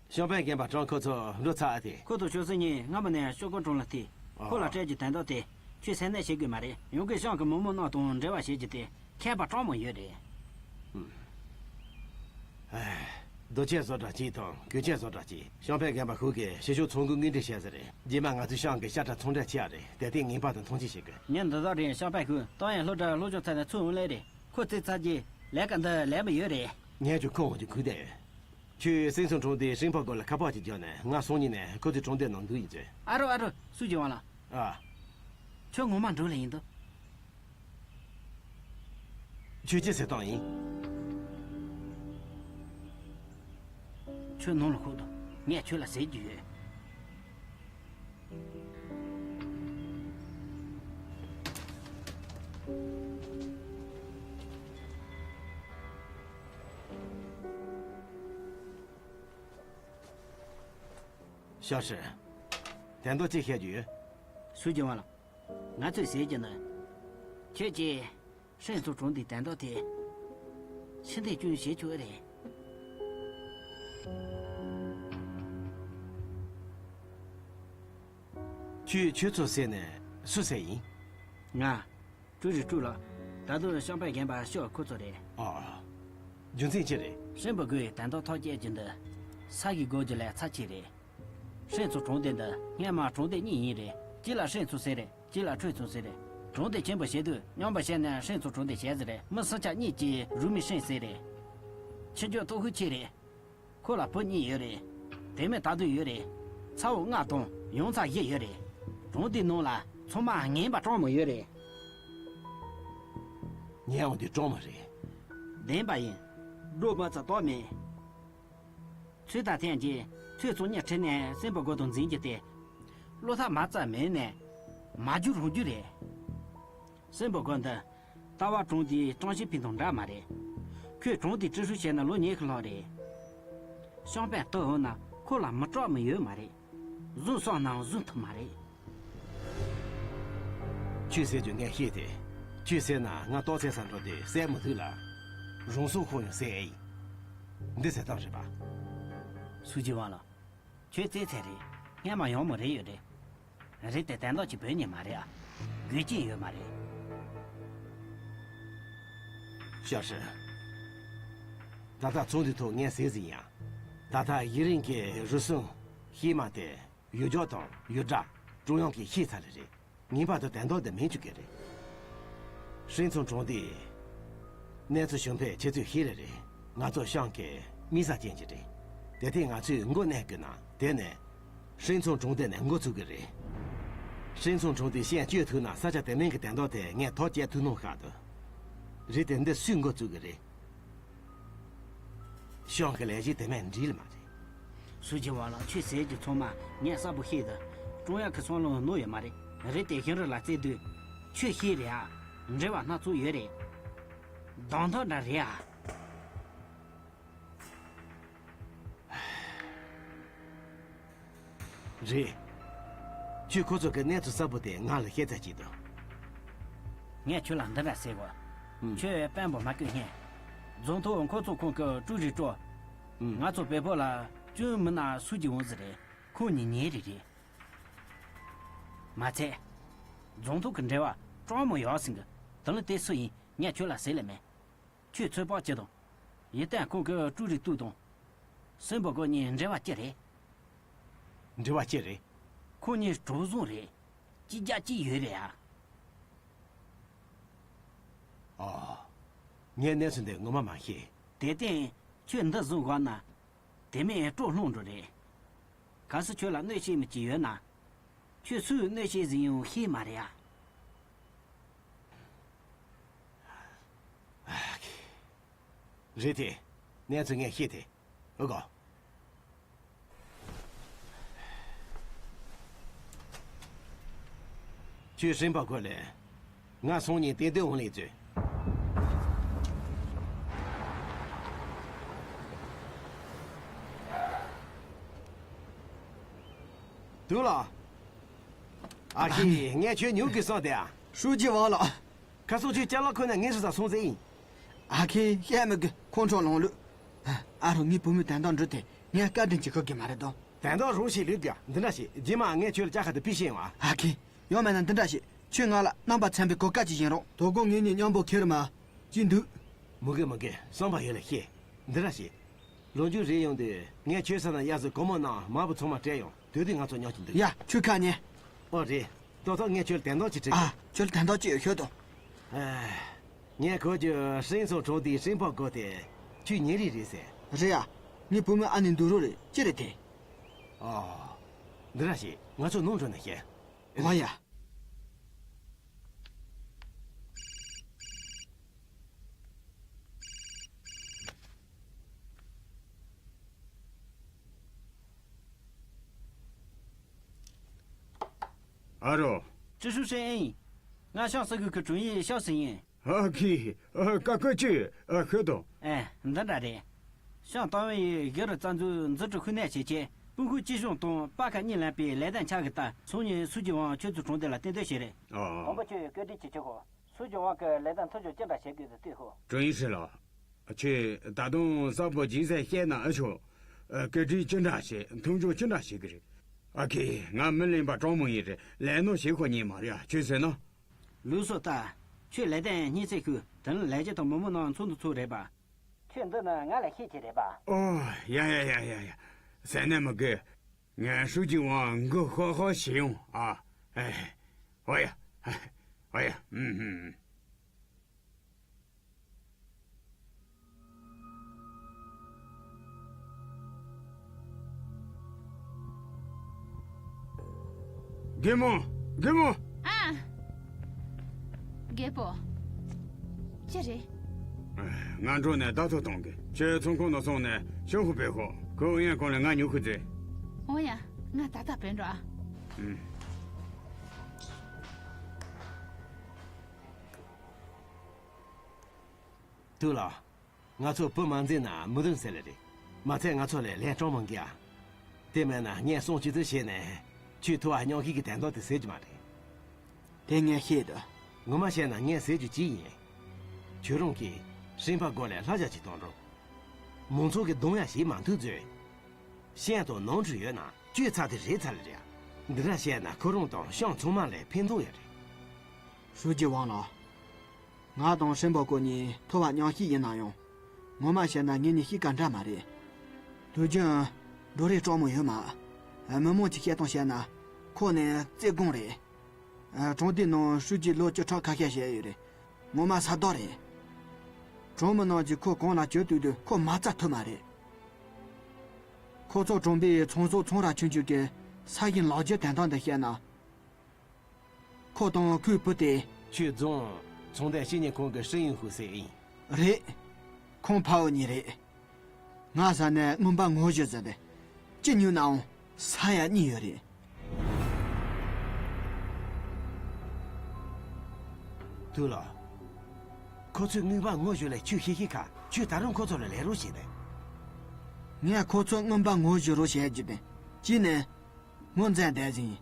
ཤང་པན་རྒན་པ་ཀྲང་ཁོ་ཚོ་འགྲོ་ཚར་ཨ་དེ། ཁོ་དང་ཆོས་སྲིད་གཉིས་སྔ་མོ་ནས་ཤོག་སྒོར་གྲོང་ལ་ཐིག་ཨ། ཁོ་ལ་སྤྲད་རྒྱུ་དོན་དག་དེ། ཁྱོད་སེམས་ནད་བྱེད་དགོས་མ་རེད། ཡང་སྒོས་ཤང་གི་མི་མང་རྣམས་དང་འབྲེལ་བ་བྱེད་རྒྱུ་དེ་མཁས་པ་སྤྲང་མོ་ཡོད་རེད། ཨེ། རྡོ་ཆས་བཟོ་གྲྭ་གཅིག་དང་གོས་ཆས་བཟོ་གྲྭ་གཅིག་ཤང་པན་རྒན་པ་ཧུ་གིས་ཕྱི་ཕྱོགས་ཚོང་འགུག་དངུལ་འབྲེལ་བྱས་ཟེར་རེད། རྗེས་མ་ང་ཚོའི་ཤང་གི་ཤ་ཁྲག་ཚོང་འབྲེལ་ཆེ་ཡ་རེད། དེ་ཐད་ངེས་པར་དུ་མཐོང་ཆེན་བྱེད་དགོས། ཉིན་འདི་དག་རིང་ཤང་པན་ཧུ་ཏང་ཡན་སློབ་གྲྭ་སློབ་སྦྱོང་ཚར་ནས་ཚུར་འོང་ལེ་རེད། ཁོ་ཚེ་ཚར་རྗེས་ལས་ཀ་འདི་ལས་མི་ཡོད་རེད། ངས་ཀྱང་ཁོ་འོང་རྒྱུ་ཁུག་བསྡད་ཡོད། ཁྱོད་སེང་སོང་གྲོང་སྡེའི་ཧྲིན་ཕོ་སྐོར་ལ་ཁ་པར་ཅིག་བརྒྱབ་ནས་ང་སང་ཉིན་ནས་ཁོ་ཚོའི་གྲོང་སྡེ་ནང་འདུག་ཡིན་ཟེར། ཨ་རོ་ཨ་རོ། སུ་གྱིས་འོང་ལ། ཨ། ཁྱོད་ངོ་མ་འགྲོ་ལེ་ཡིན་དོ། ཁྱོད་ཅི་ཟེར་བཏང་ཡིན། ཁྱོད་ནང་ལ་ཤོག་དང་། ངས་ཁྱོད་ལ་ཟེར་རྒྱུ་ཡོད། ཞའོ་ཧྲི། དོན་དག་ཅིག་བཤད་རྒྱུ་ཡོད། སུའུ་ཅི་ཝང་ལགས། ང་ཚོས་ཟེར་རྒྱུ་ནི། ཁྱོད་ཀྱིས་ཧྲེང་ཚོ་གྲོང་སྡེའི་དོན་དག་དེ་ཕྱིར་འཐེན་སྐྱོན་བྱེད་ཆོག་གི་རེད། ཁྱོས་ཁྱོད་ཚོ་ཟེར་ནས་སུ་ཟེར་ཡིན། ང་། ཀྲུའུ་རི་ཀྲུའུ་ལགས། ད་དུང་ཤང་པན་རྒན་པ་ཤོ་ཁོ་ཚོ་རེད། ཨ། རྒྱུ་མཚན་ཅི་རེད། ཧྲེང་པོ་གོ་ཡི་དོན་དག་ཐག་བཅད་རྒྱུ་འདི་ས་གི་སྒོ་རྒྱུ་ལས་ཚབས་ཆེ་རེད། ཧྲེང་ཚོ་གྲོང་སྡེ་འདི་སྔན་མ་གྲོང་སྡེ་གཉིས་ཡིན་རེད། གཅིག་ལ་ཧྲེང་ཚོ་ཟེར་རེད། གཅིག་ལ་ཁྲུའུ་ཚོ་ཟེར་རེད། གྲོང་སྡེ་ཆེན་པོ་བྱེད་དུས་རྙིང་པ་བྱས་ནས་ཧྲེང་ཚོ་གྲོང་སྡེ་བྱས་ཟེར་རེད། མི་སུམ་ཆ་གཉིས་ཀྱི་རུས་མིང་ཧྲེང་ཟེར་རེད། ཕྱི་རྒྱུ་སྟོབས་ཤུགས་ཆེ་རེད། ཁོ་ལ་བུ་གཉིས་ཡོད་རེད། དེ་མིན་ད་དུང་ཡོད་རེད། ཚ་བོ་ལྔ་དང་ཡང་ཚ་བཞི་ཡོད་རེད། གྲོང་སྡེའི་ནང་ལ་ཚང་མ་ངན་པ་གྲངས་མང་ཡོད་རེད། ངས་འོང་དུས་གྲངས་མང་རེད། བདེན་པ་ཡིན། སྒྲོ་མ་ཚ་ཏོག་མེད། ཚོད་ལྟ་ཐེངས་ཀྱིས་ཚོད་ཚོང་གཉིས་ཁྲིད་ནས་སྲིན་པོ་སྒོ་དང་འཛིང་རྒྱུ་དེ། བློ་ཐག་མ་རྩ་མེད་ནས་མ་རྒྱུ་རང་རྒྱུ་རེད། སྲིན་པོ་སྒོ་འདི་རྟ་བ་གྲོང་སྡེའི་ཀྲང་ཤིན་ཕིན་དང་འདྲ་མ་རེད། ཁོས་གྲོང་སྡེའི་ཀྲི་ཧྲུའུ་བྱས་ན་ལོ་ཉི་ཤུ་ལྷག་རེད། ཤང་པན་ཏོ་འོ་ན་ཁོ་ལ་མི་སྐྲག་མི་ཡོད་མ་རེད། བཟུང་སོང་ནའང་བཟུང་ཐུབ་མ་རེད། ཁྱོད་ཟེར་རྒྱུ་ངས་ཤེས་ཏེ། ཁྱོད་ཟེར་ན་ང་ཏོག་ཙེ་ས་འགྲོ་དེ་སད་མི་ཐུབ་ལ། རང་སྲོག་ཁོ་ཡང་སད་ཨེ་ཡིན། འདི་ཟེར་སྟངས་རེད་པ། སུའུ་ཅི་ཝང་ལགས། ཁྱོད་རྩེད་ཚད་རེད། སྔན་མ་ཡོང་མོ་རེད་ཡོད་རེད། རེད་དེ་དན་ཏོག་གི་བོད་ཉིད་མ་རེད་ཨ། དགོས་ཀྱི་ཡོད་མ་རེད། ཞའོ་ཧྲི། ད་ལྟ་ཚོགས་འདུའི་ཐོག་ངས་ཟེར་ཟིན་ཡང་། ད་ལྟ་ཡུན་རིང་གི་རུལ་སུངས་ཤེས་མ་དེ་ཡུལ་ལྗོངས་དང་ཡུལ་གྲུ་ཀྲུང་དབྱང་གིས་ཤེས་ཚར་རེད། ངེས་པར་དུ་དན་ཏོག་འདི་མེད་བཅུག་གི་རེད། ཧྲིན་ཚོང་གྲོང་སྡེ། གནས་ཚུལ་བྱུང་བས་ཁྱེད་ཚོས་ཤེས་རེ་རེད། ང་ཚོ་ཤང་གི་མི་ས་ཅན་གྱི་རེད། དེ་དེ་ང་ཚོས་མགོ་གནོན་དགོས་ན་དེ་ནས། ཧྲིན་ཚོང་གྲོང་སྡེ་ནས་འགོ་ཚུགས་ཀྱི་རེད། ཧྲིན་ཚོང་གྲོང་སྡེ་ཤན་གཅོད་ཐུབ་ན་ས་ཆ་དེ་མིན་གྱི་དན་ཏོག་དེ་ངས་ཐག་བཅད་ཐུབ་ནོ་ཤག་ཏུ། རེད་དེ་འདི་སུས་འགོ་བཙུགས་ཀྱི་རེད། ཤང་གི་ལས་གཞི་དེ་མིན་འགྲིག་ལ་མ་རེད། སུ་ཅི་ཝང་ལགས། ཁྱོད་ཟེར་རྒྱུ་ཚང་མ་ངས་གསལ་པོ་ཤེས་ཏེ། ཀྲུང་དབྱང་གི་བསམ་བློ་ནོར་ཡོད་མ་རེད། རེད་དེ་ཞིང་རུ་ལ་བརྩེ་དུས། ཁྱོད་ཤེས་རེད་ཨ། འབྲེལ་བ་སྣ་ཚོགས་ཡོད་རེད། གདོང་ཐོག་འདྲ་རེད་ཨ། རེད། ཁྱོད་ཁོ་ཚོ་གི་གནས་ཚུལ་གསལ་པོ་དེ་ང་ལ་བཤད་ཚར་གྱིས་དང་། ངས་ཁྱོད་ལ་འདི་འདྲ་ཟེར་གོ། ཨུམ། ཁྱོད་དཔོན་པོ་མ་བསྐོས་སྔོན། རྫོང་ཐོག་འཁོར་ཚོགས་ཁང་གི་ཀྲུའུ་རེན་ཀྲོ། ཨུམ། ང་ཚོ་བོད་པ་ལ་སྐྱོན་མི་སྣ་སུ་ཅི་ཝང་ཟེར་རེད། ཁོང་གཉིས་ཉེ་རེ་རེད། མ་ཚད། རྫོང་ཐོག་གི་འབྲེལ་བ་གྲངས་མང་ཡོད་ཟིན་གི། དེ་ལ་དེ་སུ་ཡིན་ངས་ཁྱོད་ལ་ཟེར་ལེ་མེད། ཁྱོད་ཚོད་དཔག་ཅི་དང་། ཡིན་ཏན་ཁོང་གི་ཀྲུའུ་རེན་ཏུའུ་དང་། སྲིན་པོ་སྒོ་གཉིས་འབྲེལ་བ་ཅི་རེད། འབྲེལ་བ་ཅི་རེད། ཁོང་གཉིས་གྲོགས་བཟང་རེད། གཅིག་རྒྱབ་གཅིག་ཡོད་རེད་ཨ། ཨོ། ངས་གནས་ཚུལ་འདི་ངོ་མ་མ་ཤེས། དེ་སྟེང་ཁྱོད་འདི་བཟུང་དགོས་ན། དེ་མིན་སྤྲོ་སློང་འགྲོ་རེད། གལ་སྲིད་ཁྱོད་ལ་གནོད་བྱེད་མི་གཅིག་ཡོད་ན། ཁྱོད་སུས་གནོད་བྱེད་ཟིན་ཡང་ཤེས་མ་རེད་ཨ། རེད་དེ། གནས་ཚུལ་ངས་ཤེས་ཏེ། ཨོ་གོ། ཁྱོད་ཧྲིན་པ་གོ་ལེ། ང་སང་ཉིན་དེ་དོན་འོང་ལེ་མཛོད། དུ་ལ། ཨ་ཁི་ངས་ཁྱོད་ཉུང་གི་སོང་དེ་ཨ། ཧྲུའུ་ཅི་ཝང་ལགས། ཁ་སང་ཁྱོད་ཅ་ལག་ཁོ་ན་ངས་སུ་ས་སོང་ཟེར་ཡིན། ཨ་ཁེ་བཤད་མི་དགོས། ཁོང་ཁྲོ་ལངས་ལུགས། ཨ་རོ་ངའི་བུ་མོའི་དན་རྟགས་འགྲུལ་ཏེ་ངས་བཀའ་དྲིན་གྱི་ཁུར་གི་མ་རེད་དོ། དན་རྟགས་རང་ཞིག་ལུས་དགོས། འདི་འདྲ་ཞིག་རྗེས་མ་ངས་ཁྱོད་ལ་ཅ་ཁ་དུ་ཕུལ་ཤེས་ཡོང་ཨ། ཨ་ཁེ། ཡང་མེད་ན་འདི་འདྲ་ཞིག་ཁྱོད་ང་ལ་རྣམ་པ་ཚན་པའི་གོ་སྐབས་ཅིག་བྱིན་རོགས། དོ་དགོང་ངེད་གཉིས་མཉམ་པོ་ཁྱེར་མ་ཅི་འདུག་མི་དགོས་མི་དགོས། བསམ་པ་ཡོད་ལ་ཤེས། འདི་འདྲ་ཞིག་ལོ་མཇུག་རེ་ཡོང་དུས་ངས་ཁྱོད་ས་ན་གཡག་གཟུགས་གོང་མ་ནང་མ་བུ་ཚང་མ་སྤྲད་ཡོང་། དུས་དུས་ང་ཚོ་མཉམ་གྱི་འདུག་ཡ་ཁྱོད་ཁ་ཉན། ཨོ་རེད། ཏོག་ཏོག་ངས་ཁྱོད་ལ་དན་རྟགས་ཅིག་སྤྲད། ཨ་ཁྱོད་ལ་དན་རྟགས་ཅིག་ཡོད་ཤོད་དོ། ཨ། ངས་གོ་རྒྱུ་ཧྲིན་ཚོ་གྲོང་སྡེའི་ཧྲིན་པ་གོ་དེ་ཁྱོད་ཉེ་རིགས་རེད་ཟེར། རེད་ཡ། ངའི་བུ་མོའི་ཨ་ནེ་འདུག་རོགས་རེད། ཅི་རེད་དེ། ཨོ། འདི་འདྲ་ཞིག་ང་ཚོ་ནང་འགྲོ་ན་ཤེས། ཨོ་ཡ། ཨ་རོ། ཀྲི་ཧྲུའུ་ཧྲེང་ཨེ་ཡིན། ང་ཤང་སི་གུ་གི་ཀྲུང་ཡིན་ཤང་སི་ཡིན། ཨ་ཁི། ཨ་ཀ་ཀ་ཅི། ཨ་ཁི་དང་། ཨེ། འདི་འདྲ་རེད། ཤང་ཏང་ཝེ་ཡིས་གི་རུ་རྩ་འཛུགས་འཛུགས་སྐྲུན་ཤུགས་སྣོན་བྱེད་ཆེད་ཕུན་ཁུག་ཅི་ཞུང་དང་པ་ཁ་གཉིས་ལེན་པའི་ལས་དོན་ཆགས་གི་ལྟ་སང་ཉིན་སུ་ཅི་ཝང་ཁྱོད་ཚོའི་གྲོང་སྡེ་ལ་གཏན་སྡོད་བྱས་རེད། ཨ། དང་པོ་ཁྱོད་ཡི་བཀོད་སྒྲིག་བྱེད་ཆོག་གོ། སུ་ཅི་ཝང་གི་ལས་དོན་མཐུན་སྦྱོར་ཅི་འདྲ་བྱེད་དགོས་ཟེར་ལྟོས་ཤོག་ཀྲུང་ཡིན་ཧྲི་ལགས། ཁྱེད་ད་དུང་གསལ་པོ་རྒྱུ་མཚན་བཤད་ན་ཨེ་ཆོག་ཨ། བཀོད་སྒྲིག་ཅི་འདྲ་བྱེད། མཐུན་སྦྱོར་ཅི་འདྲ་བྱེད་གི་རེད། ཨ་ཁེ། ང་མི་ལེན་པ་གྲོགས་མོ་ཡིན་རེད། ལས་སྣོན་བྱེད་ཁོ་ཉན་མ་རེད། ཨ། ཁྱོད་ཟེར་ན། ལུགས་སྲོལ་ལྟར། ཁྱོད་ལས་དོན་སྙན་ཚིག་ཤོད། དེ་ནས་ལས་བྱེད་དང་མི་མང་རྣམས་ཚོགས་འདུ་ཚོགས་རེད་པ། ཁྱོད་འདི་ནི་ང་ལས་ཤེས་ཀྱི་རེད་པ། ཨོ། ཡ་ཡ་ཡ་ཡ་ཡ། ཟེར་ན་མི་དགོས། ངས་ཧྲུའུ་ཅི་ཝང་མགོ་ཧོ་ཧོ་བྱེད་ཡོང་ཨ། ཨེ། ཨོ་ཡ། ཨོ་ཡ། ཨུམ་ཧུམ། རྒན་མོ། རྒན་མོ། ཨ། རྒད་པོ། ཅི་རེད། ང་འགྲོ་ནས་བརྡ་ཐོ་གཏོང་གི། ཁྱོད་ཚོང་ཁང་ནང་སོང་ནས་ཤོག་ཁུ་པའི་ཤོག་ཁོ་ཨུ་ཡན་ཁོང་ལ་ང་ཉོ་ཁུ་རྩེ། འོ་ཡ། ང་ད་ལྟ་བུད་འགྲོ་ཨ། ཨུམ། ཐུགས་ལ། ང་ཚོ་བུ་མ་འཛིན་ན་མི་འདུག་ཟེར་ལེ་རེད། མ་ཚད་ང་ཚོ་ལས་ལན་སྤྲང་མང་གི་ཨ། དེ་མེད་ན་ངས་སོང་ཅི་ཐུབ་བྱས་ནས་ཁྱོད་ཐུ་བ་སྙོང་གི་གི་དན་ཐོག་དེ་ཟེར་གྱི་མ་རེད། དེ་ངས་ཤེས་འདུག་ངོ་མ་བཤད་ན་ངས་ཟེར་རྒྱུ་ཅི་ཡིན། ཁྱོད་རང་གིས་ཧྲེང་པ་སྒོ་ལས་ལྷ་བྱ་ཅིག་གཏོང་རོགས། མང་ཚོགས་ཀྱི་གདོང་ཡང་ཞིག་མ་འཐུ་མཛོད། ཤན་དང་ནོར་འཁྲུལ་ཡོད་ན་གཅོད་ཚར་དེ་རེད་ཚར་ལེ་རེད། འདི་འདྲ་བཤད་ན་ཁོ་རང་དང་ཤང་ཚང་མ་ལས་ཕན་ཐོགས་ཡོད་རེད། ཧྲུའུ་ཅི་ཝང་ལགས། ང་དང་ཧྲེང་པོ་ཀོ་གཉིས་ཐུ་བ་མཉམ་ཤེས་ཡིན་ན་ཡང་། ངོ་མ་བཤད་ན་ངེད་གཉིས་གཤིས་ཀ་འདྲ་མ་རེད། དུས་རྒྱུན་འགྲོ་རེས་སྤྲང་མོ་ཡོད་མ། མི་མང་གྱི་བཤད་སྟངས་བཤད་ན་ཁོ་ནི་རྩེ་གོང་རེད། གྲོང་སྡེ་ནང་ཧྲུའུ་ཅི་ལོ་བཅུ་ཕྲག་ཁ་ཤས་བྱས་ཡོད་རེད། ངོ་མ་ས་རྡོ་རེད། གྲོང་མི་རྣམས་ཀྱིས་ཁོ་གང་ལ་བཅོལ་དུས་དུས་ཁོ་མ་རྩ་ཐུབ་མ་རེད། ཁོ་ཚོ་གྲོང་པའི་ཚོང་ཟོག་ཚོང་ར་ཆུང་ཆུང་གི་ས་ཞིང་ལག་འཁྱེར་དོན་དག་འདི་བཤད་ན། ཁོ་དང་ཁོའི་བུ་དེ། ཆུ་རྫོང་ཚོང་དོན་སྤྱི་གཉེར་ཁང་གི་ཧྲི་ཡུན་ཧུ་ཟེར་ཡིན། རེད། ཁོང་ཕ་བུ་གཉིས་རེད། ང་ཟ་ནས་རྔོན་པ་ངོ་ཤེས་ཟེར་ཏེ། ཅི་ཉོས་ནའང་ས་ཡ་གཉིས་ཡོད་རེད། ཐུགས་ལ། ཁོ་ཚོས་རྔོན་པ་ངོ་ཤེས་ལས་ཆུ་ཤེས་ཤེས་ཁ་ཆུ་ད་རུང་ཁོ་ཚོ་ལ་ལས་རོགས་བྱས་ཏེ། ངས་ཁོ་ཚོ་རྔོན་པ་ངོ་ཤེས་རོགས་བྱས་རྒྱུ་དེ་གཅིག་ནས། ངོ་འཛིན་བསྡད་ཟིན།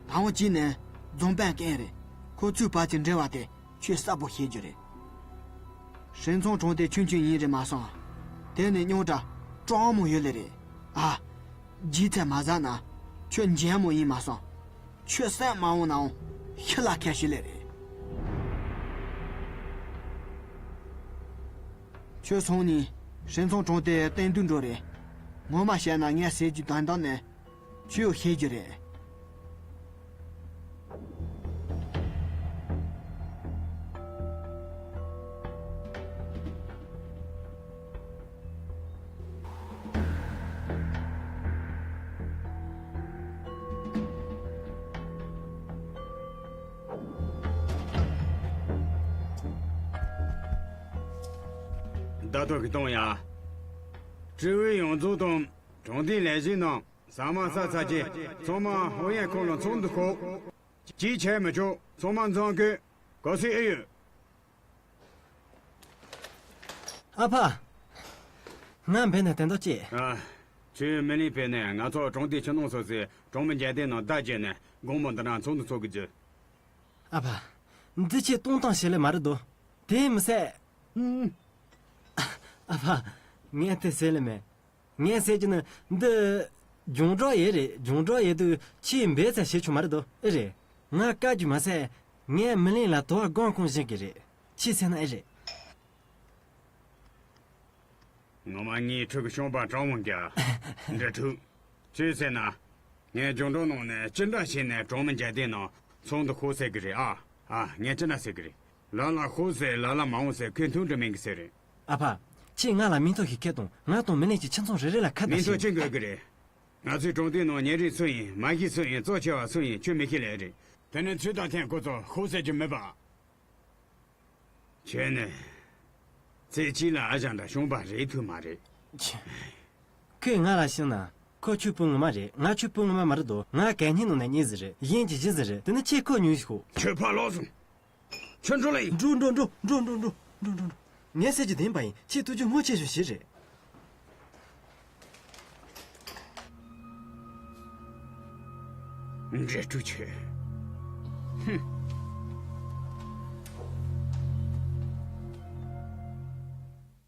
དང་པོ་གཅིག་ནས་རྫོང་དཔོན་རྐྱེན་རེད། ཁོ་ཚོའི་བར་གྱི་འབྲེལ་བ་དེ་ཁྱོད་གསལ་པོ་ཤེས་རྒྱུ་རེད། ཧྲེང་ཚང་གྲོང་སྡེ་ཆུང་ཆུང་ཡིན་རེད་མ་སོང་། དེ་ནི་རྙོག་དྲ་སྤྲང་མོ་ཡོད་ལེ་རེད། ཨ། རྗེས་ཚད་མ་ཟ་ན་ཁྱོད་འཇན་མོ་ཡིན་མ་སོང་། ཁྱོད་སེམས་མ་འོང་ནའང་ཤི་ལ་ཁད་ཤི་ལེ་རེད། ཁྱོད་སོང་ནས་ཧྲེང་ཚང་གྲོང་སྡེ་སྟེང་དུ་འགྲོ་རེད། ངོ་མ་བཤད་ན་ངས་ཟེར་རྒྱུ་དོན་དག་ནི། ཁྱོས་ཤེས་རྒྱུ་རེད། ད་ཐོག་གི་གཏོང་ཡ། ཀྲི་ཝེ་ཡོངས་རྫོགས་དང་གྲོང་སྡེའི་ལས་བྱེད་རྣམས། ཟ་མ་ཟ་ཚར་རྗེས་ཚང་མ་ཧོ་ཡན་ཁོང་ལ་ཚོགས་འདུ་ཁོ། ཅིས་བྱས་མི་ཆོག་ཚང་མ་འཛོམས་དགོས། ག་ཚོད་ཨེ་ཡོད། ཨ་ཕ། ང་འབད་ནས་དེ་འདྲ་ཅེས། ཨ། ཁྱོད་མི་ལིང་བོད་ནས་ང་ཚོ་གྲོང་སྡེའི་ཕྱི་ནང་སོ་སོའི་གྲོང་མི་འཇལ་དེ་ནང་བརྡ་བརྒྱབ་ནས་དགོང་མོ་འདི་ན་ཚོགས་འདུ་ཚོགས་གི་འཇུ། ཨ་ཕ། འདི་ཁྱེད་གཏོང་སྟངས་ཤེས་ལེ་མ་རེད་དོ། དེ་མི་སྲིད། ཨ་ཕ། ངས་དེ་ཟེར་ལེ་མེད། ངས་ཟེར་གྱི་ནི་འདི། རྒྱང་སྒྲོག་ཡས་རེད། རྒྱང་སྒྲོག་ཡས་དུས་ཁྱེད་འབད་ཚད་བྱེད་ཆོག་མ་རེད་དོ། ཨེ་རེད། ང་བཀའ་བརྒྱུད་མ་ཟད། ངས་མི་ལིང་ལ་དུ་བ་སྒང་གང་བཞེངས་ཀྱི་རེད། ཁྱེད་ཟེར་ན་ཨེ་རེད། ངོ་མ་ངའི་ཕྲུ་གུ་ཤོང་པ་གྲོང་མོ་འགའ། འདྲ་ཐུག་ཅི་ཟེར་ན། ངས་རྒྱང་སྒྲོག་ནང་ནས་ཅི་འདྲ་བྱས་ནས་གྲོང་མི་འཇལ་དེ་ནང་ཚོགས་འདུ་ཁོ་ཟེར་གི་རེད་ཨ། ཨ། ངས་ཅི་འདྲ་ཟེར་གི་རེད། ལ་ལ་ཤོག་ཟེར་ལ་ལ་མ་འོང་ཟེར་ཁོས་མཐུན་སྒྲིལ་མིན་གི་ཟེར་རེད། ཨ་ཕ། ཁྱེད་ང་ལ་མིང་ཐོ་ཞིག་ཁྱེར་དང་། ང་དང་མི་ལིང་གི་ཁྱིམ་ཚང་རེ་རེ་ལ་ཁ་བརྡ་མིང་ཐོ་བྱེད། ཅི་དགོས་གི་རེད། ང་ཚོའི་གྲོང་སྡེའི་ནང་ཉེ་རིང་སུ་ཡིན། མ་གཞི་སུ་ཡིན། གཙོ་ཆེ་བ་སུ་ཡིན། ཁྱོད་མི་ཤེས་ལེ་རེད། དེ་ནི་ཚོད་ལྟ་མཁན་ཁོ་ཚོ་ཤོག་ཟེར་རྒྱུ་མེད་པ། ཁྱོད་ནི། ཚེ་གཅིག་ལ་ཨ་ཞང་དང་ཤོང་པ་རེད་ཐུབ་མ་རེད། ཁྱེད་ང་ལ་ཤོད་ན། ཁོ་ཁྱོད་སྤུན་ངོ་མ་རེད། ང་ཁྱོད་སྤུན་ངོ་མ་མ་རེད་དོ། ང་གད་སྙིགས་ནང་ནས་རྙེད་ཟིན་རེད། གཞན་གྱིས་བྱིན་ཟིན་རེད། དེ་ནི་ཁྱེད་ཁོ་ཉོས་ཤོག་ཁྱོད་ཕར་ལོག་སོང་། ཁྱོད་འགྲོ་ལ་ཡིན། འགྲོ་འགྲོ་འགྲོ། ངས་ཟེར་རྒྱུ་བདེན་པ་ཡིན། ཁྱེད་ཐུགས་རྒྱུས་མོ་ཆེ་ཤོས་ཤིག་རེད། འདྲེ་ཕྲུག་ཁྱོད། ཧུམ།